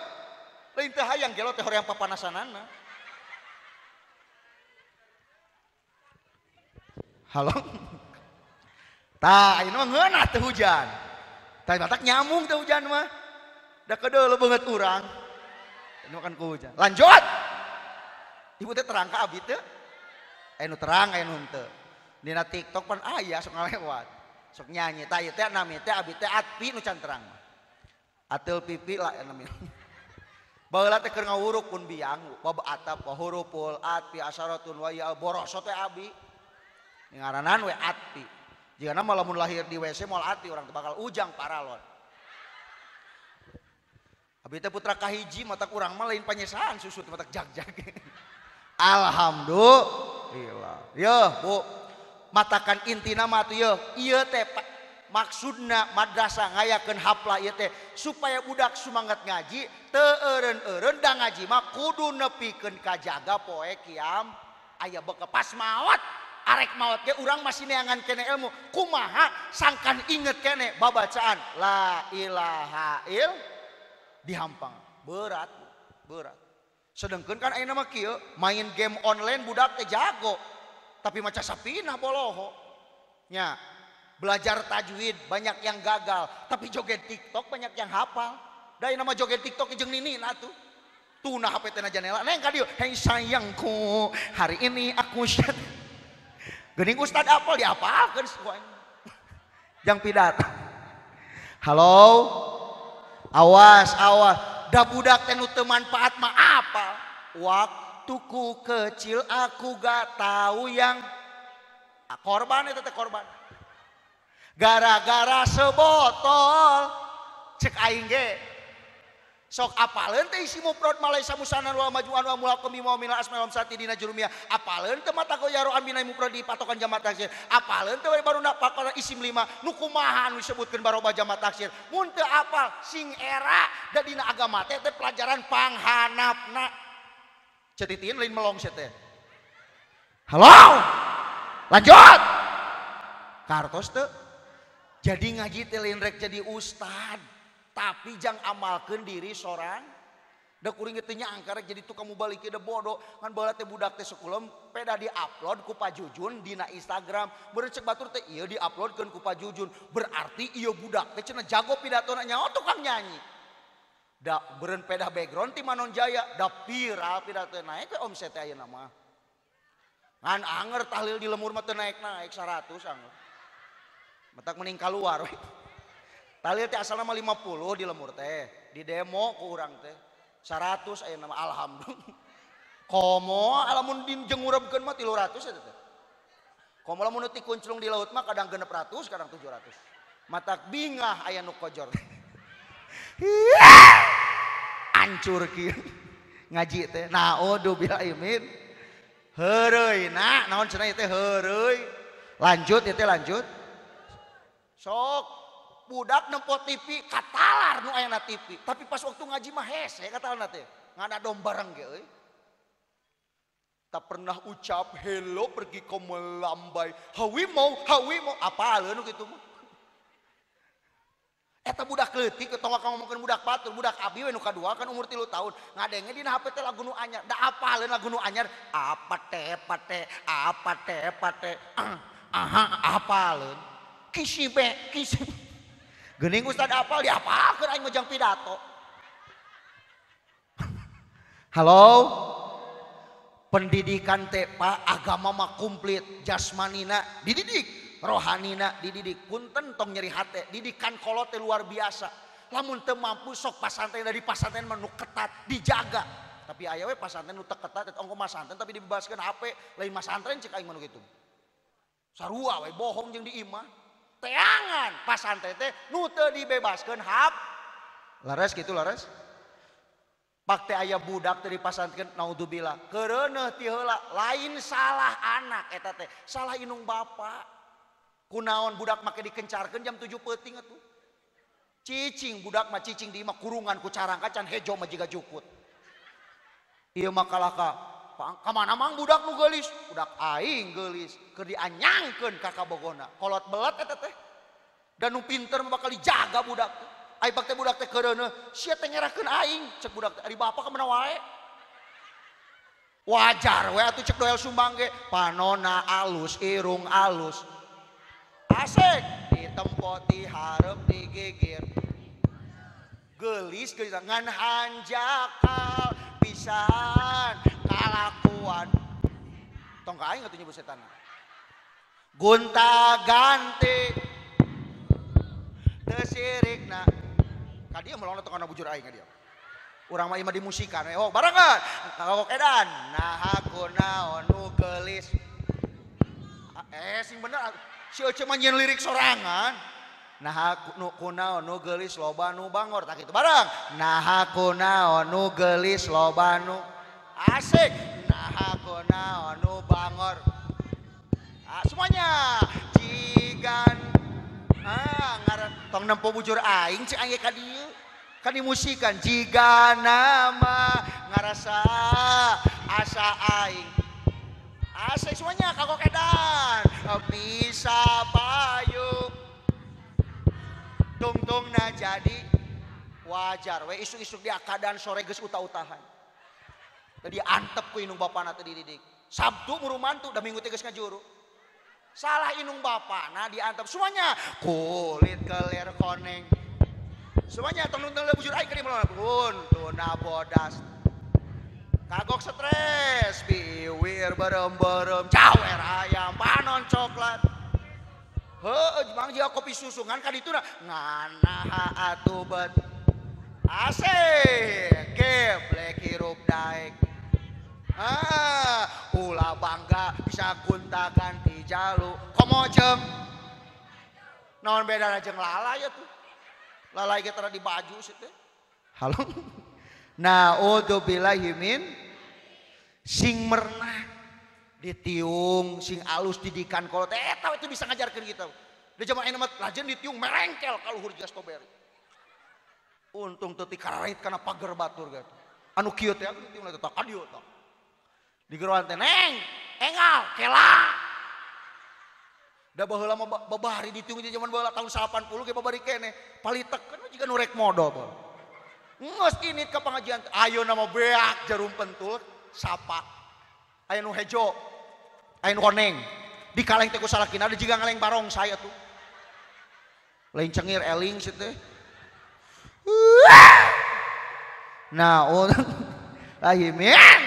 Lain teu hayang gelo teh hoream papanasanana. Halo. Tah ayeuna mah ngeunah teu hujan. Tah batak nyamung teu hujan mah. Da kedeuleu beungeut urang. Ini makan ku hujan. Lanjut. Ibu teh terang ka abi teu? Aya nu terang aya nu henteu. Dina TikTok pan aya sok ngalewat. Sok nyanyi tah ieu teh nami teh abi teh Atpi nu can terang mah. Ateul pipi lah nami. Baheula teh keur ngawuruk pun biang bab atap wa huruful atpi asyaratun wa ya boroso teh abi. Ngaranan we Atpi. Jigana mah lamun lahir di WC moal Atpi urang teh bakal ujang paralon. Abi teh putra kahiji matak urang mah lain panyesaan susut matak jag-jag. Alhamdulillah. Yeuh Bu, matakan intina mah atuh yeuh, ieu teh maksudna madrasah ngayakeun haflah ieu teh supaya budak sumangat ngaji, teu eureun-eureun da ngaji mah kudu nepikeun kajaga poe kiam aya bekel pas maot. Arek maot ge urang masih neangan kene ilmu. Kumaha sangkan inget kene babacaan la ilaha ill dihampang berat berat. Sedangkan kan ayeuna mah kieu main game online budak teh jago tapi maca sapinah boloho nya. Belajar tajwid banyak yang gagal tapi joget TikTok banyak yang hafal. Da ayeuna mah joget TikTok jeung nini atuh tunah HP teh na janela neng ka dieu hei sayangku hari ini aku geuning ustad apal diapalkeun jang pidato. Halo. Awas, awas. Da budak teh nu teu manfaat mah apa? Waktuku kecil aku gak tahu yang korban itu teh korban. Gara-gara sebotol cek aing ge. Sok apaleun teh isi mufrad malaisa musanan wa majuan wa mulaqam bima minal asma wa sati dina jurumiyah. Apaleun teh mata goyaro amina mufrad di patokan jamak taksir. Apaleun teh baru nak pakoran isim lima nu kumaha nu disebutkeun baroba jamak taksir. Mun teu apal sing era da dina agama teh teh pelajaran panghanapna. Cetitin lain melong sia teh. Halo. Lanjut. Kartos teu. Jadi ngaji teh lain rek jadi ustad. Tapi jang amalkeun diri sorang. Da kuring teh nyangka rek jadi tukang mubalik da bodoh. Ngan baheula teh budak teh sekolah peda di-upload ku Pak Jujun dina Instagram. Beureum cek batur teh ieu di-uploadkeun ku Pak Jujun. Berarti ieu budak teh cenah jago pidatona nyaho tukang nyanyi. Da beureum peda background ti Manon Jaya da viral pidato naik we omset teh ayeuna mah. Ngan anger tahlil di lemur mah teu naik-naik 100 anger. Matak mending kaluar we. Tahlil teh asalna mah 50 di lemur teh, di demo ku urang teh 100 ayeuna mah alhamdulillah. Komo lamun dijengurepkeun mah 300 eta teh. Komo lamun nu tikunclung di laut mah kadang 600, kadang 700. Matak bingah aya nu kojor. Hancur kieu. Ngaji teh naudzubillahi min heureuy na naon cenah teh heureuy. Lanjut ieu teh lanjut. Sok budak nempo TV katalar nu aya na TV, tapi pas waktu ngaji mah hese katalarna teh. Ngada dom bareng ge euy. Tak pernah ucap hello pergi kau melambai. Hawi mau apa nu kitu mah. Eta budak leutik tong ngomongkeun budak batur, budak abi we nu kadua kan umur 3 tahun. Ngadenge dina HP teh lagu nu anyar. Da apaleun lagu nu anyar? Apa teh pate, apa teh pate. Aha apaleun. Kisibe, kisibe. Geuning ustad apal diapalkeun aing mah jang pidato. Halo. Pendidikan teh Pak agama mah komplit, jasmanina dididik, rohanina dididik. Punten tong nyeri hate, didikan kolot teh luar biasa. Lamun teu mampu sok pasantren dari pasantren mah nu ketat dijaga. Tapi aya we pasantren nu teu ketat eta ongko masantren tapi dibebaskeun HP, lain masantren cek aing mah nu kitu. Sarua we bohong jeung di imah. Teangan pasantren teh nu teu dibebaskeun HP. Laras kitu laras. Pak teh aya budak teh dipasantren naudzubillah. Keureuneuh ti heula lain salah anak eta teh, salah indung bapa. Kunaon budak make dikencarkeun jam 7 peuting atuh. Cicing budak mah cicing di imah kurungan ku carangka can hejo mah jiga jukut. Ieu mah kalaka, ka mana mang budak nu geulis? Budak aing geulis, keur dianyangkeun ka kabogona. Kolot belet eta teh. Dan nu pinter mah bakal dijaga budak teh. Ai bak teh budak teh keureuneuh, sia teh ngerakeun aing, cek budak teh ari bapa ka mana wae. Wajar we atuh cek Doel Sumbang ge, panona alus, irung alus. Asik ditempo ti hareup digigir. Geulis geulis ngan hanjakal pisan kalakuan. Tong ka aing atuh nyebut setan. Gonta ganti teu sirikna. Ka dieu melongna tong kana bujur aing ka dieu. Urang mah imah di musikan we. Oh, barengan. Kagok edan. Naha kunaon nu geulis. Sing bener si Ece mah nyieun lirik sorangan. Naha kunaon nu geulis loba nu bangor tak kitu bareng. Naha kunaon nu geulis loba nu asik. Naha kunaon nu bangor. Ah, semuanya jigan ngaran tong nempo bujur aing cek aing ka dieu. Kan dimusikan jiga nama ngarasa asa aing. Asik semuanya kagok edan bisa payu tungtungna jadi wajar we isuk-isuk di akadan sore geus uta-utahan. Tadi antep ku indung bapana teh dididik. Sabtu muru mantu da minggu teh geus ngajuru. Salah indung bapana diantep semuanya kulit kelir koneng. Semuanya tong nonton bujur aing keur pun tuna bodas. Kagok stres, biwir berem-berem, cawer ayam, panon coklat. Heuh, mang jiga kopi susu ngan ka dituna nganaha atuh bet. Asik, geblek hirup daek. Ah, ulah bangga bisa gonta-ganti jalu. Komo jeung naon bedana jeung lalai atuh. Lalai ge tara di baju sih teh. Halo. Naudzubillahi min sing mernah ditiung sing alus didikan kolot eta itu bisa ngajarkeun kita. Di zaman ayeuna mah lajen ditiung merengkel ka luhur jiga strawberry. Untung teu tikarait kana pager batur gitu. Anu kieu teh ditiung teh ka dieu tah. Digeroan teh neng, engal, kela. Da baheula mah babari ditiung di zaman baheula tahun 80 ge babari keneh. Palitekeun jiga nu rek modal bae. Nges ini ke pengajian, ayo nama beak jarum pentul, sapa, ayo nu hejo, ayo nu koneng, di kaleng teh ku salakina ada jiga ngaleng barong saya tuh, lain cengir eling sih teh. Nah, lahimin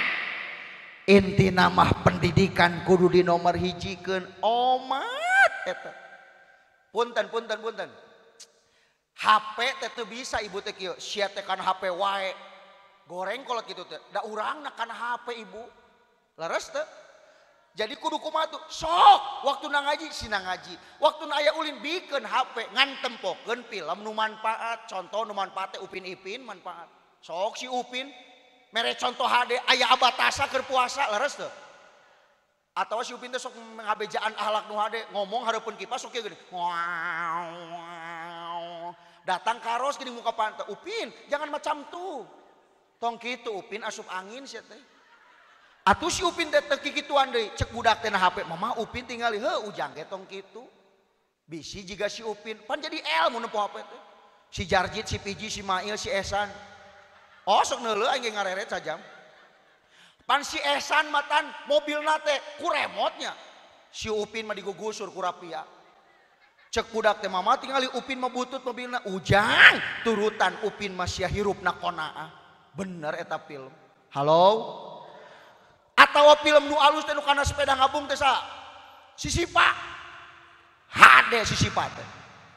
inti nama pendidikan kudu di nomor hijikeun omat eta. Punten punten punten. HP teh teu bisa ibu teh kieu, sia teh kana HP wae. Goreng kolot kitu teh. Da urangna kana HP ibu. Leres teh. Jadi kudu kumaha tuh? Sok waktu na ngaji sina ngaji. Waktu na aya ulin bikeun HP ngan tempokeun film nu manfaat. Contoh nu manfaat teh Upin Ipin manfaat. Sok si Upin Mere contoh hade aya abatasa keur puasa leres teu? Atawa si Upin teh sok ngabejaan ahlak nu hade, ngomong hareupeun kipas sok kieu geuning. Datang karos geuning muka pantai. Upin, jangan macam tuh. Tong kitu Upin asup angin sia teh. Atuh si Upin teh teu kikituan deui, cek budak teh na HP, "Mama Upin tingali heuh ujang ge tong kitu." Bisi jiga si Upin, pan jadi ilmu nempo HP teh. Si Jarjit, si Piji, si Mail, si Ehsan. Oh sok neuleuh aing ge ngareret sajam. Pan si Ehsan matan mobilna teh ku remotnya. Si Upin mah digugusur ku rapia. Cek budak teh mama tingali Upin mah butut mobilna. Ujang turutan Upin mah sia hirupna qonaah. Bener eta film. Halo? Atawa film nu alus teh nu kana sepeda ngabung teh sa? Si Sipa. Hade si Sipa teh.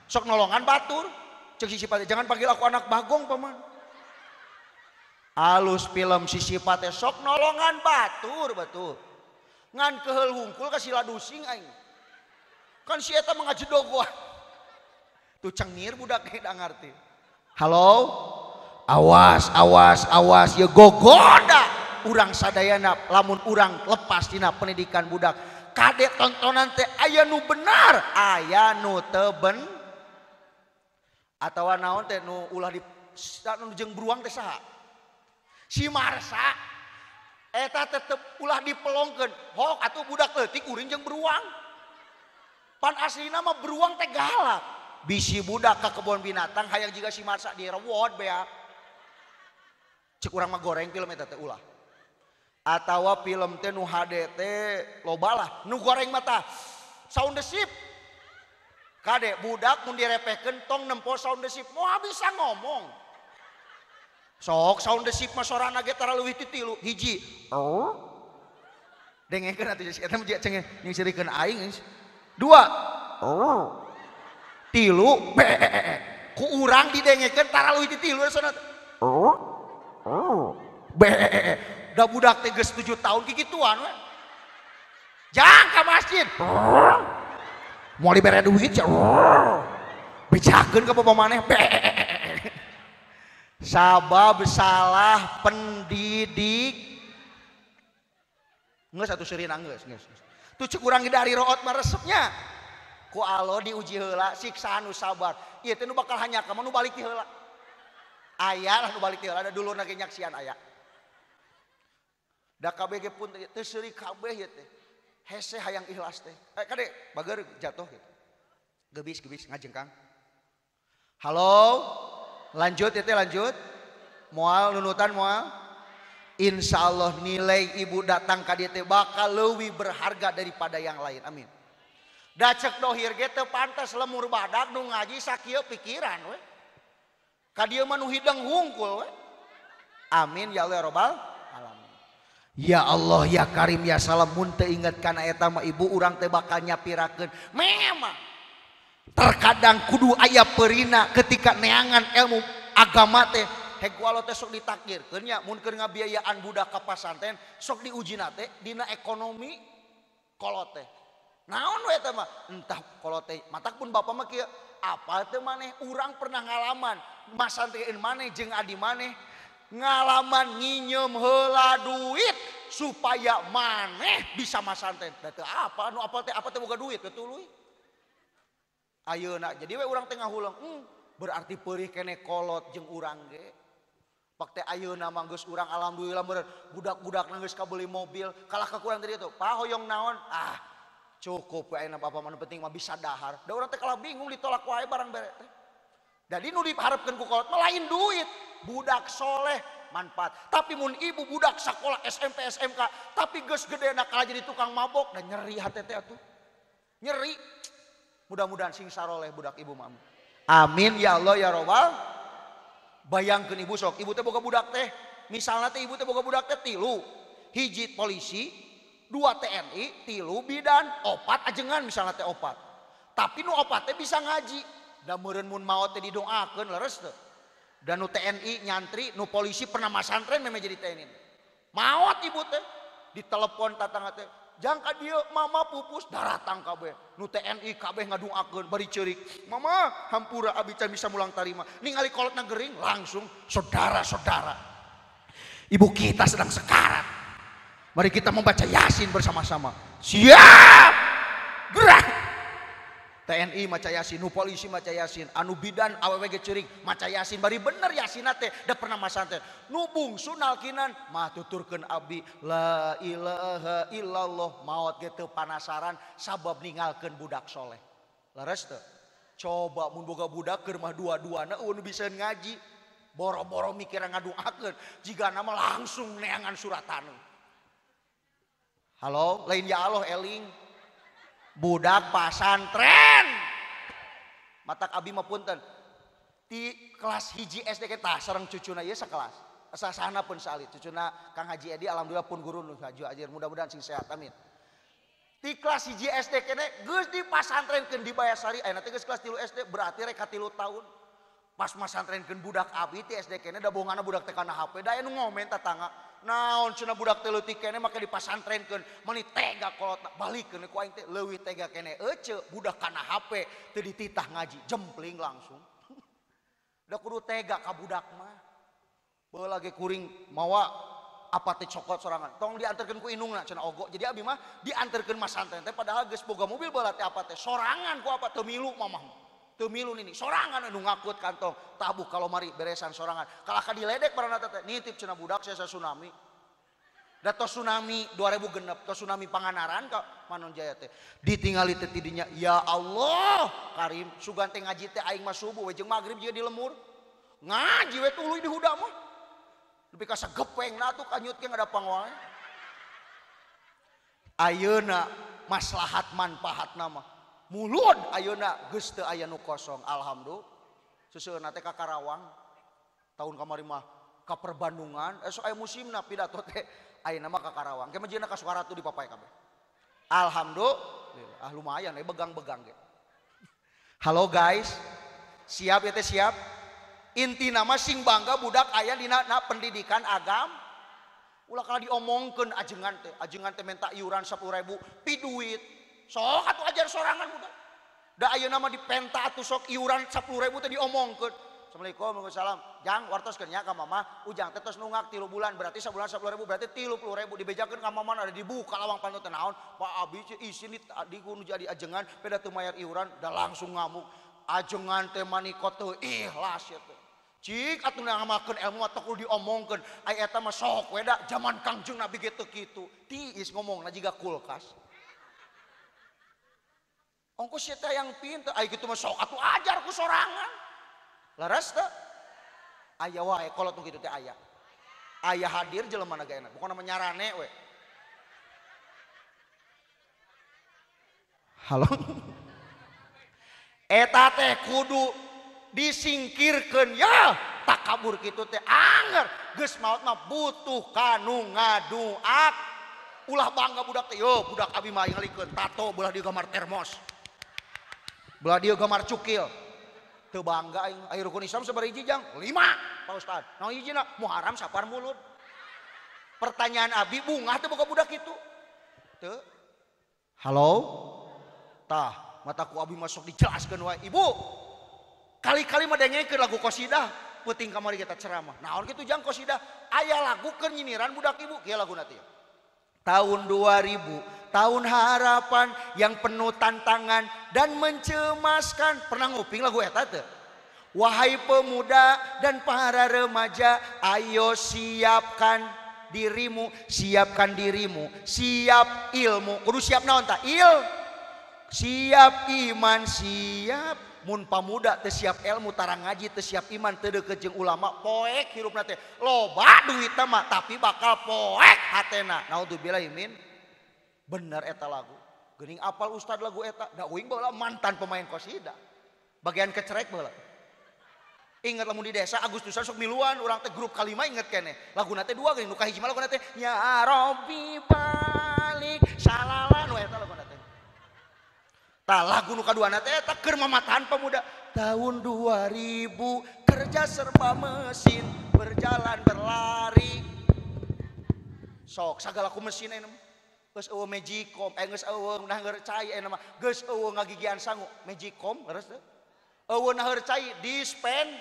Sok nolongan batur. Cek si Sipa teh jangan panggil aku anak bagong paman. Alus film si Sipa teh sok nolongan batur betul. Ngan keheul hungkul ka si ladusing aing. Kan si eta mah ngajedog wae. Tuh cengir budak ge da ngarti. Halo? Awas, awas, awas ye gogoda urang sadayana lamun urang lepas tina pendidikan budak. Kade tontonan teh aya nu benar, aya nu teu ben. Atawa naon teh nu ulah di nu jeung beruang teh saha? Si Marsa eta tetep ulah dipelongkeun. Hok atuh budak leutik uring jeung beruang. Pan aslina mah beruang teh galak. Bisi budak ka kebon binatang hayang jiga si Marsa direwot bea. Cek urang mah goreng film eta teh ulah. Atawa film teh nu HD teh loba lah, nu goreng mah tah Sound the Ship. Kade budak mun direpehkeun tong nempo Sound the Ship, moal bisa ngomong. Sok Sound the Ship mah sorana ge tara leuwih ti 3, hiji. Oh. Dengekeun atuh eta mah cengeng nyingseurikeun aing. 2. Oh. 3 be. Ku urang didengekeun tara leuwih ti 3 sona. Oh. Oh. Be. Da budak teh geus 7 tahun kikituan we. Jang ka masjid. Moal dibere duit sia. Bejakeun ka bapa maneh. Be. Sabab salah pendidik. Geus atuh seurina geus geus. Tuh cek urang dari root mah resepnya. Ku Allah diuji heula siksaan nu sabar. Ieu teh nu bakal hanyaka mah nu balik ti heula. Aya lah nu balik ti heula da dulurna ge nyaksian aya. Da kabeh ge pun teu seuri kabeh ieu teh. Hese hayang ikhlas teh. Kade bager jatuh gitu. Gebis-gebis ngajengkang. Halo? Lanjut itu lanjut. Moal nunutan moal. Insya Allah nilai ibu datang ka dieu teh bakal leuwih berharga daripada yang lain. Amin. Da cek dohir ge teu pantes lemur badak nu ngaji sakieu pikiran we. Ka dieu mah nu hideng hungkul we. Amin ya Allah ya robbal alamin. Ya Allah ya Karim ya Salam mun teu inget kana eta mah ibu urang teh bakal nyapirakeun. Memang terkadang kudu aya perina ketika neangan ilmu agama teh heg walau teh sok ditakdirkeun nya mun keur ngabiayaan budak ka pasantren sok diujina teh dina ekonomi kolot teh. Naon we eta mah entah kolot teh matak pun bapak mah kieu apal teh maneh urang pernah ngalaman masantreun maneh jeung adi maneh ngalaman nginyeum heula duit supaya maneh bisa masantren. Da teu apa anu apal teh apa teh boga duit teu tuluy. Ayeuna jadi we urang teh ngahuleng, berarti peurih keneh kolot jeung urang ge. Pak teh ayeuna mah geus urang alhamdulillah meureun budak-budak geus kabeuli mobil, kalah ka kurang tadi itu. Pa hoyong naon? Ah, cukup we ayeuna bapa mah nu penting mah bisa dahar. Da urang teh kalah bingung ditolak wae barang bere teh. Jadi nu diharapkeun ku kolot mah lain duit, budak soleh manfaat. Tapi mun ibu budak sakola SMP SMK, tapi geus gedena kalah jadi tukang mabok dan nyeri hate teh atuh. Nyeri. Mudah-mudahan sing saroleh budak ibu mah. Amin ya Allah ya robbal. Bayangkeun ibu sok, ibu teh boga budak teh. Misalna teh ibu teh boga budak teh 3. Hiji polisi, 2 TNI, 3 bidan, 4 ajengan misalna teh 4. Tapi nu 4 teh bisa ngaji. Da meureun mun maot teh didoakeun leres teu. Dan nu TNI nyantri, nu polisi pernah masantren memang jadi TNI. Maot ibu teh ditelepon tatangga teh. Jang ka dieu mama pupus daratang kabeh. Nu TNI kabeh ngaduakeun bari ceurik. Mama hampura abi can bisa mulang tarima. Ningali kolotna gering langsung saudara-saudara. Ibu kita sedang sekarat. Mari kita membaca Yasin bersama-sama. Siap! Gerak! TNI maca Yasin, nu polisi maca Yasin, anu bidan awewe ge ceurik maca Yasin, bari bener Yasin teh da pernah masantren. Nu bungsu nalkinan mah tuturkeun abdi la ilaha illallah, maot ge teu panasaran sabab ningalkeun budak soleh. Leres teu? Coba mun boga budak keur mah dua-duana eueuh nu bisa ngaji, boro-boro mikir ngaduakeun, jigana mah langsung neangan suratan. Halo, lain ya Allah eling. Budak pasantren. Matak abi mah punten. Ti kelas 1 SD kita sareng cucuna ieu sakelas. Sasana pun salit cucuna Kang Haji Edi alhamdulillah pun guru nu haju ajar mudah-mudahan sing sehat amin. Ti kelas 1 SD kene geus dipasantrenkeun di Bayasari ayeuna teh geus kelas 3 SD berarti rek 3 tahun. Pas masantrenkeun budak abi ti SD kene da bongana budak teh kana HP da aya nu ngomen tatangga. Naon cenah budak teh leutik kene make dipasantrenkeun meuni tega kolot balikeun ku aing teh leuwih tega kene ece budak kana HP teu dititah ngaji jempling langsung. Da kudu tega ka budak mah. Baheula ge kuring mawa apa teh cokot sorangan tong dianterkeun ku indungna cenah ogo. Jadi abi mah dianterkeun masantren teh padahal geus boga mobil baheula teh apa teh sorangan ku apa teu milu mamah. Teu milu nini sorangan anu ngakut kantong tabuh kalau mari beresan sorangan kalah ka diledek barana teh nitip cenah budak saya tsunami. Da tos tsunami 2000 genep tos tsunami Pangandaran ka Manonjaya teh ditingali teh tidinya ya Allah Karim sugan teh ngaji teh aing mah subuh we jeung magrib jiga di lemur ngaji we tuluy di huda mah nepi ka sagepeng na atuh kanyut ge ngadapang wae. Ayeuna maslahat manfaatna mah mulud ayeuna geus teu aya nu kosong alhamdulillah. Seseueurna teh ka Karawang tahun kamari mah ka Perbandungan esok aya musimna pidato teh ayeuna mah ka Karawang ke mah ka Sukaratu dipapae kabeh alhamdulillah. Ah lumayan we begang-begang ge. Halo guys, siap ya teh siap. Intina mah sing bangga budak aya dina na pendidikan agam. Ulah kalah diomongkeun ajengan teh minta iuran 10.000 pi duit. Sok atuh ajar sorangan budak. Da ayeuna mah dipenta atuh sok iuran 10.000 teh diomongkeun. Assalamualaikum waalaikumsalam. Jang wartoskeun nya ka mama, ujang teh tos nunggak 3 bulan berarti sabulan 10.000 berarti 30.000 dibejakeun ka mama ada dibuka lawang panto teh naon. Pak abi isin di kudu jadi ajengan peda teu mayar iuran da langsung ngamuk. Ajengan teh manikot teu ikhlas ya teh. Cik atuh ngamalkeun ilmu mah teu kudu diomongkeun. Ai eta mah sok we da jaman Kangjeng Nabi ge teu kitu. Tiis ngomongna jiga kulkas. Ongkos sia teh yang pinter, ai kitu mah sok atuh ajar ku sorangan. Leres teu? Aya wae kolot nu kitu teh aya. Aya hadir jelema na ge enak, pokona mah nyarane we. Halo. Eta teh kudu disingkirkeun ya, takabur kitu teh anger geus maot mah butuh kanu ngaduak. Ulah bangga budak teh, yo budak abi mah ngalikeun tato belah di gambar termos. Belah dia gambar cukil. Teu bangga aing, aya rukun Islam sabaraha hiji jang? 5, Pak Ustad. Naon hijina? Muharram Safar Mulud. Pertanyaan abi bungah teu boga budak kitu? Teu. Halo? Tah, mata ku abi masuk dijelaskeun wae. Ibu, kali-kali mah dengekeun lagu qasidah, peuting kamari kita ceramah. Naon kitu jang qasidah? Aya lagu keur nyinyiran budak ibu, kieu laguna teh. Tahun 2000, tahun harapan yang penuh tantangan dan mencemaskan. Pernah nguping lagu eta teu? Wahai pemuda dan para remaja, ayo siapkan dirimu, siapkan dirimu, siap ilmu. Kudu siap naon tah? Il. Siap iman, siap. Mun pamuda teu siap ilmu, tara ngaji teu siap iman, teu deukeut jeung ulama, poek hirupna teh. Loba duitna mah tapi bakal poek hatena. Naudzubillah min. Bener eta lagu. Geuning apal ustad lagu eta, da uing baheula mantan pemain qasidah. Bagian kecerek baheula. Ingat lamun di desa Agustusan sok miluan urang teh grup kalima inget keneh. Laguna teh dua geuning nu kahiji mah laguna teh ya Rabbi balik salala nu eta laguna teh. Tah lagu nu kaduana teh eta keur mamatahan pemuda. Tahun 2000 kerja serba mesin, berjalan berlari. Sok sagala ku mesin ayeuna mah. Geus eueuh magicom, geus eueuh naheur cai ayeuna mah. Geus eueuh ngagigian sangu, magicom leres teu? Eueuh naheur cai dispen,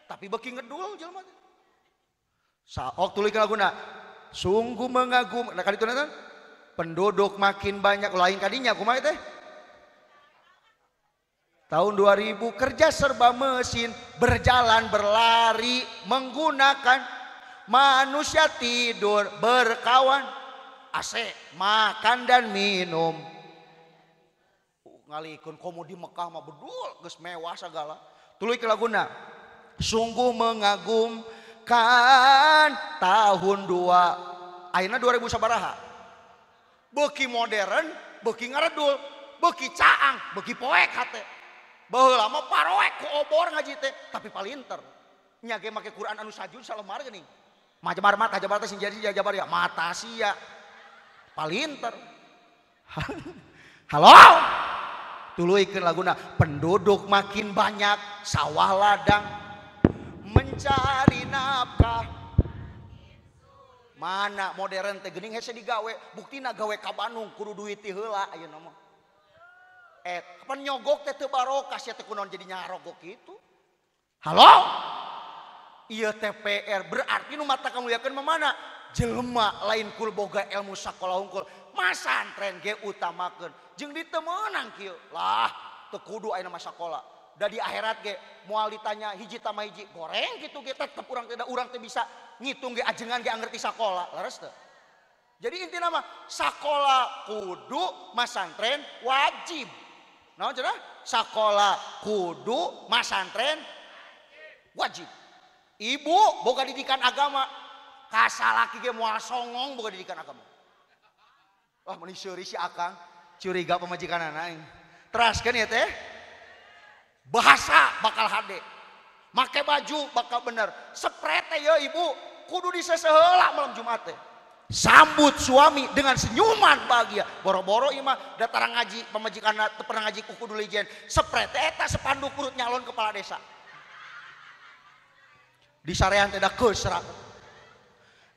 tapi beuki ngedul jelema teh. Saok tuluy laguna. Sungguh mengagum. Nah kali itu nonton. Penduduk makin banyak lain kadinya kumaha teh? Tahun 2000 kerja serba mesin, berjalan berlari menggunakan manusia tidur berkawan AC makan dan minum. Ngalikeun komo di Mekah mah bedul geus mewah sagala. Tuluy ke laguna. Sungguh mengagumkan tahun 2 ayeuna 2000 sabaraha. Beuki modern, beuki ngaredul, beuki caang, beuki poek hate. Baheula mah paroek ku obor ngaji teh, tapi palinter. Nya ge make Quran anu sajud salembar geuning. Majabar mata jabar teh sing jadi jabar ya mata sia. Palinter. Halo. Tuluikeun laguna penduduk makin banyak, sawah ladang mencari nafkah. Mana modern teh geuning hese digawe, buktina gawe ka Bandung kudu duit ti heula ayeuna mah. Kapan nyogok teh teu barokah sia teh kunaon jadi nyarogok kitu. Halo? Ieu TPR berarti nu mata kamuliakeun mah mana? Jelema lain kul boga ilmu sakola hungkul. Masantren ge utamakeun. Jeung diteu meunang kieu. Lah, teu kudu ayeuna mah sakola. Da di akhirat ge moal ditanya hiji tambah hiji, goreng kitu ge tetep urang teh da urang teh bisa ngitung ge ajengan ge ngerti sakola. Leres teu? Jadi intina mah sakola kudu, masantren wajib. Naon cenah? Sakola kudu, masantren wajib. Ibu boga didikan agama, kasalaki ge moal songong boga didikan agama. Wah meuni seuri si akang, curiga pamajikanana aing. Teraskeun ya teh. Bahasa bakal hade. Make baju bakal bener. Sepret teh ye ibu, kudu diseseheula malam Jumat teh. Sambut suami dengan senyuman bahagia. Boro-boro ieu mah datang ngaji pamajikanna teu pernah ngaji ku kudu lijen. Sepret teh eta sepanduk urut nyalon kepala desa. Di sarean teh da keusrak.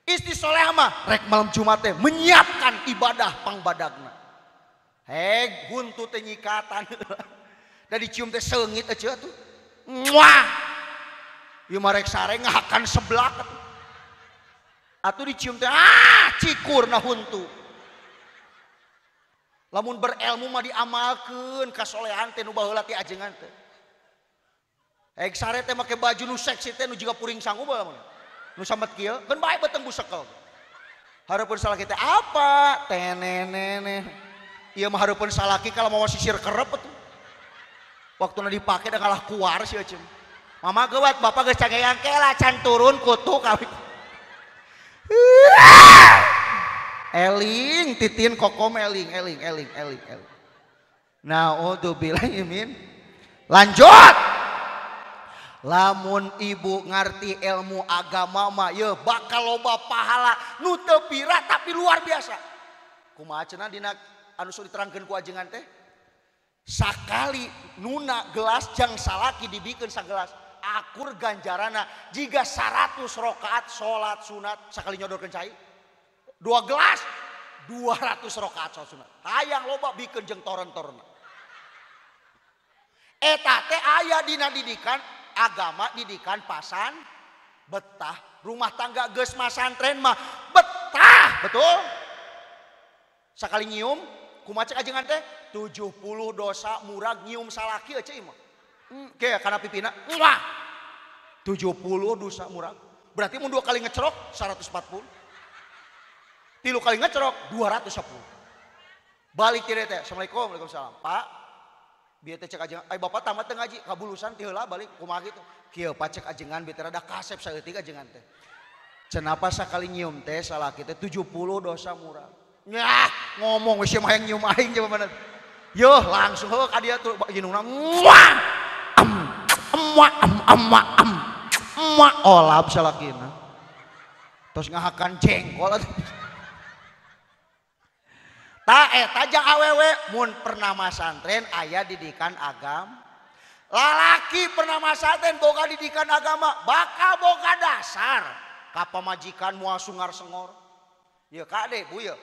Istri soleh mah rek malam Jumat teh menyiapkan ibadah pangbadagna. Heg huntu teh nyikatan. Da dicium teh seungit aja tuh. Muah. Ieu mah rek sare ngahakan seblak atuh. Atuh dicium teh ah cikurna huntu. Lamun berilmu mah diamalkeun kasolehan teh nu baheula ti ajengan teh. Heg sare teh make baju nu seksi teh nu jiga puring sangu bae lamun. Nu samet kieu keun bae beteng busekel. Hareupeun salaki teh apa? Tenenene. Ieu mah hareupeun salaki kalau mawa sisir kerep atuh. Waktuna dipake da kalah kuar si euceum. Mama geuwat bapak geus cangeyang kela can turun kutu kawin. Eling titin kokom eling eling eling eling eling. Naudzubillahi min. Lanjut. Lamun ibu ngarti ilmu agama mah ye bakal loba pahala nu teu pira tapi luar biasa. Kumaha cenah dina anu sok diterangkeun ku ajengan teh? Sakali nuna gelas jang salaki dibikeun sagelas akur ganjarana jiga 100 rakaat salat sunat sakali nyodorkeun cai. 2 gelas 200 rakaat salat sunat. Hayang loba bikeun jeung toren-torena. Eta teh aya dina didikan agama, didikan pasan betah, rumah tangga geus masantren mah betah, betul? Sakali nyium kumaha cek ajengan teh 70 dosa murag nyium salaki eueuh ieu mah. Ke kana pipina. Wah. 70 dosa murag. Berarti mun 2 kali ngecerok 140. 3 kali ngecerok 210. Balik ti teh. Assalamualaikum, waalaikumsalam. Pak, bieu teh cek ajengan, ai bapak tamat teu ngaji, kabulusan ti heula balik kumaha kitu. Kieu Pak cek ajengan bieu teh rada kasep saeutik ajengan teh. Cenapa sakali nyium teh salaki teh 70 dosa murag. Nyah, ngomong we mah hayang nyium aing coba mana. Yuh, langsung heuh ka dieu tuh indungna. Muah. Am muah am am am. Muah olap salakina. Terus ngahakan jengkol atuh. Ta eta jang awewe mun pernah masantren aya didikan agama. Lalaki pernah masantren boga didikan agama, bakal boga dasar ka pamajikan moal sungar sengor. Ieu kade Bu ieu.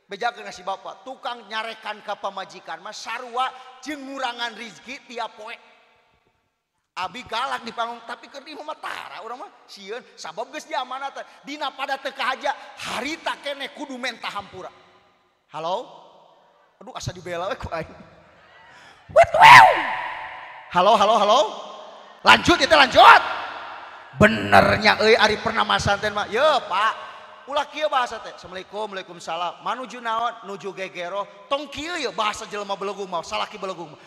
Bejakeun si bapak, tukang nyarekan ka pamajikan mah sarua jeung ngurangan rizki tiap poe. Abi galak di panggung tapi keur di mah tara urang mah sieun sabab geus diamanatan dina pada teu kahaja harita keneh kudu menta hampura. Halo? Aduh asa dibela we ku aing. Halo halo halo. Lanjut itu lanjut. Benernya euy ari pernah masanten mah. Ye Pak, ulah kieu bahasa teh. Assalamualaikum, waalaikumsalam. Manuju naon? Nuju gegero. Tong kieu ye bahasa jelema belegung mah, salaki belegung mah.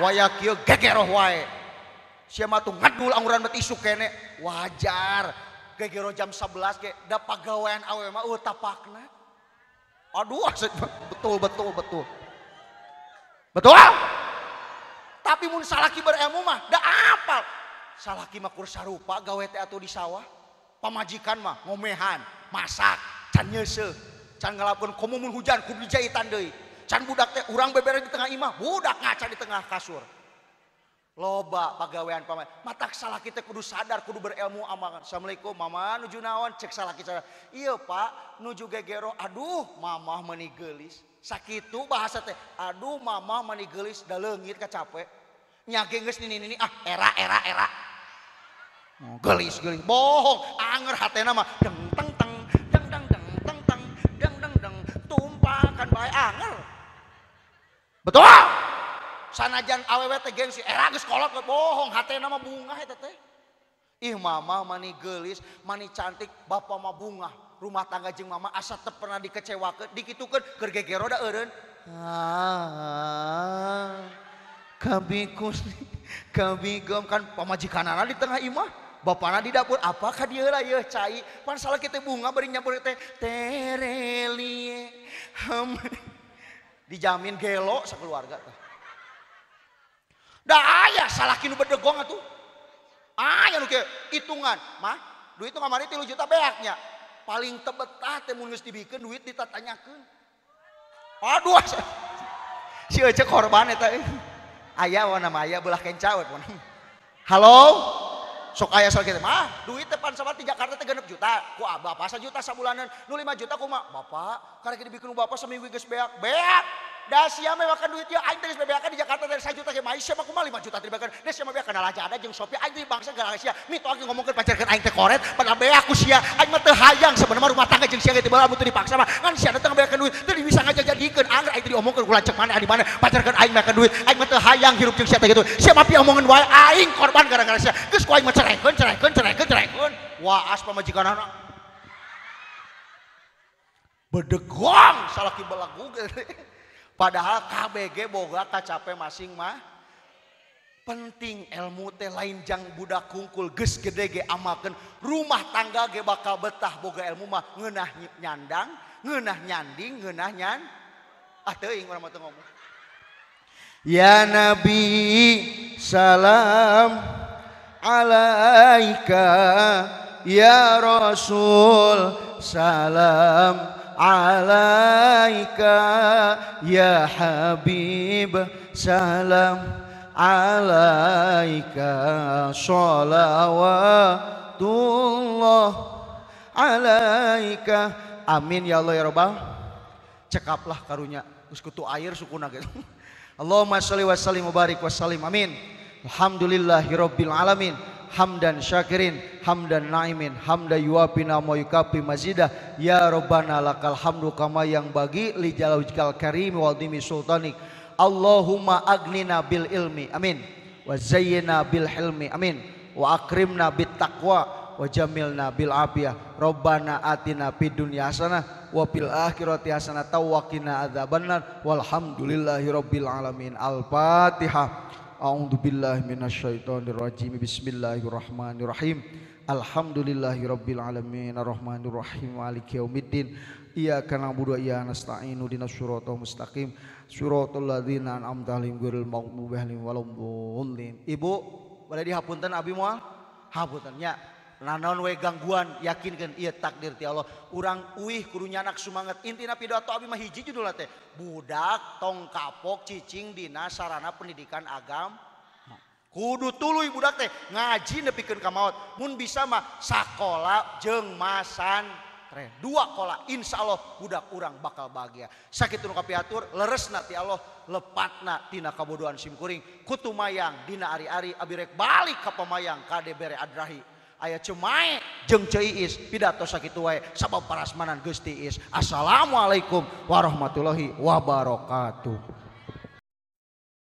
Waya kieu gegeroh wae. Sia mah tuh ngadul angguran bet isuk kene. Wajar. Gegero jam 11 ge da pagawean awewe mah eueuh tapakna. Aduh, betul betul betul. Betul? Tapi mun salaki berilmu mah da apal. Salaki mah kur sarupa gawe teh atuh di sawah. Pamajikan mah ngomehan, masak, can nyeuseuh, can ngalakukeun komo mun hujan kudu dijaitan deui. Can budak teh urang beberes di tengah imah, budak ngaca di tengah kasur. Loba pagawean pamajikan. Matak salaki teh kudu sadar, kudu berilmu amangan. Assalamualaikum, mama nuju naon? Cek salaki sadar. Iya Pak, nuju gegero. Aduh, mamah meuni geulis. Sakitu bahasa teh. Aduh, mamah meuni geulis da leungit kacape. Nyage geus nini-nini ah era era era. Oh, geulis geulis. Bohong, anger hatena mah deng teng teng deng deng deng teng teng deng deng deng tumpakan bae anger. Betul? Sanajan awewe teh gengsi, era geus kolot bohong, hatena mah bungah eta teh. Ih mama mani geulis, mani cantik, bapak mah bungah. Rumah tangga jeung mama asa teu pernah dikecewakeun, dikitukeun keur gegero da eureun. Kabikus kabigem kan pamajikanana di tengah imah, bapana di dapur, apakah dia lah yeuh cai, pan salah kita bunga bari nyampur teh terelie. Dijamin gelo sakeluarga teh. Da aya salaki nu bedegong atuh. Aya nu kieu hitungan, mah duit nu kamari 3 juta beaknya. Paling teu betah teh mun geus dibikeun duit ditatanyakeun. Aduh si Ece korban eta. Aya wana mah aya belah kenca we. Halo? Sok aya soal kitu mah duit teh pan sabar di Jakarta teh 6 juta. Ku abah apa 1 juta sabulanan, nu 5 juta kumaha? Bapak, karek dibikeun bapak seminggu geus beak. Beak. Da sia mah makan duit ieu aing teh geus bebeakan di Jakarta teh 1 juta ge mah sia mah kumaha 5 juta teh dibeakan. Da sia mah beakan lajada jeung Shopee aing teh bangsa gara sia. Mito lagi ngomongkeun pacarkeun aing teh koret, padahal beak ku sia. Aing mah teu hayang sebenarnya rumah tangga jeung sia ge teh bae lamun teu dipaksa mah. Ngan sia teh ngabeakeun duit, teu bisa ngajajadikeun angger aing teh diomongkeun ku lanceuk mana di mana pacarkeun aing makan duit. Aing mah teu hayang hirup jeung sia teh kitu. Sia mah piomongeun wae aing korban gara-gara sia. Geus ku aing mah cerekeun, cerekeun, cerekeun, cerekeun. Waas pamajikanana. Bedegong salaki belagu. Padahal KBG boga kacape masing mah penting ilmu teh lain jang budak kungkul geus gede ge amalkeun rumah tangga ge bakal betah boga ilmu mah ngeunah nyandang ngeunah nyanding ngeunah nyan ah teuing urang mah teu ngomong. Ya Nabi salam alaika ya Rasul salam alaika ya Habib salam alaika sholawatullah alaika. Amin ya Allah ya Rabbal. Cekaplah karunya geus kutu air sukuna gitu. Allahumma sholli wa sallim wa barik wa sallim. Amin. Alhamdulillahirabbil alamin. Hamdan syakirin, hamdan naimin, hamda yuapina wa yukafi mazidah. Ya Rabbana lakal hamdu kama yang bagi li jalawjikal karim wa dimi sultanik. Allahumma agnina bil ilmi, amin. Wa zayyina bil hilmi, amin. Wa akrimna bit taqwa wa jamilna bil afiyah. Rabbana atina fid dunya hasanah wa fil akhirati hasanah wa qina adzabannar. Walhamdulillahi rabbil alamin. Al-Fatihah. A'udzu billahi minasyaitonir rajim. Bismillahirrahmanirrahim. Alhamdulillahirabbil alamin arrahmanir rahim maliki yaumiddin. Iyyaka na'budu wa iyyaka nasta'in ihdinas siratal mustaqim siratal ladzina an'amta 'alaihim ghairil maghdubi 'alaihim waladdallin. Ibu, bade dihapunten abi moal? Hapunten nya. Nanaon we gangguan yakinkeun ieu takdir ti Allah. Urang uih kudu nyanak sumanget. Intina pidato abi mah hiji judulna teh. Budak tong kapok cicing dina sarana pendidikan agama. Kudu tuluy budak teh ngaji nepikeun ka maot. Mun bisa mah sakola jeung masantren. pesantren. Dua kola insya Allah budak urang bakal bahagia. Sakitu nu kapihatur leresna ti Allah lepatna tina kabodohan simkuring kutumayang dina ari-ari abi rek balik ka pamayang kade bere adrahi. Aya Cemae jeung Ceu Iis pidato sakitu wae sabab parasmanan geus tiis. Assalamualaikum warahmatullahi wabarakatuh.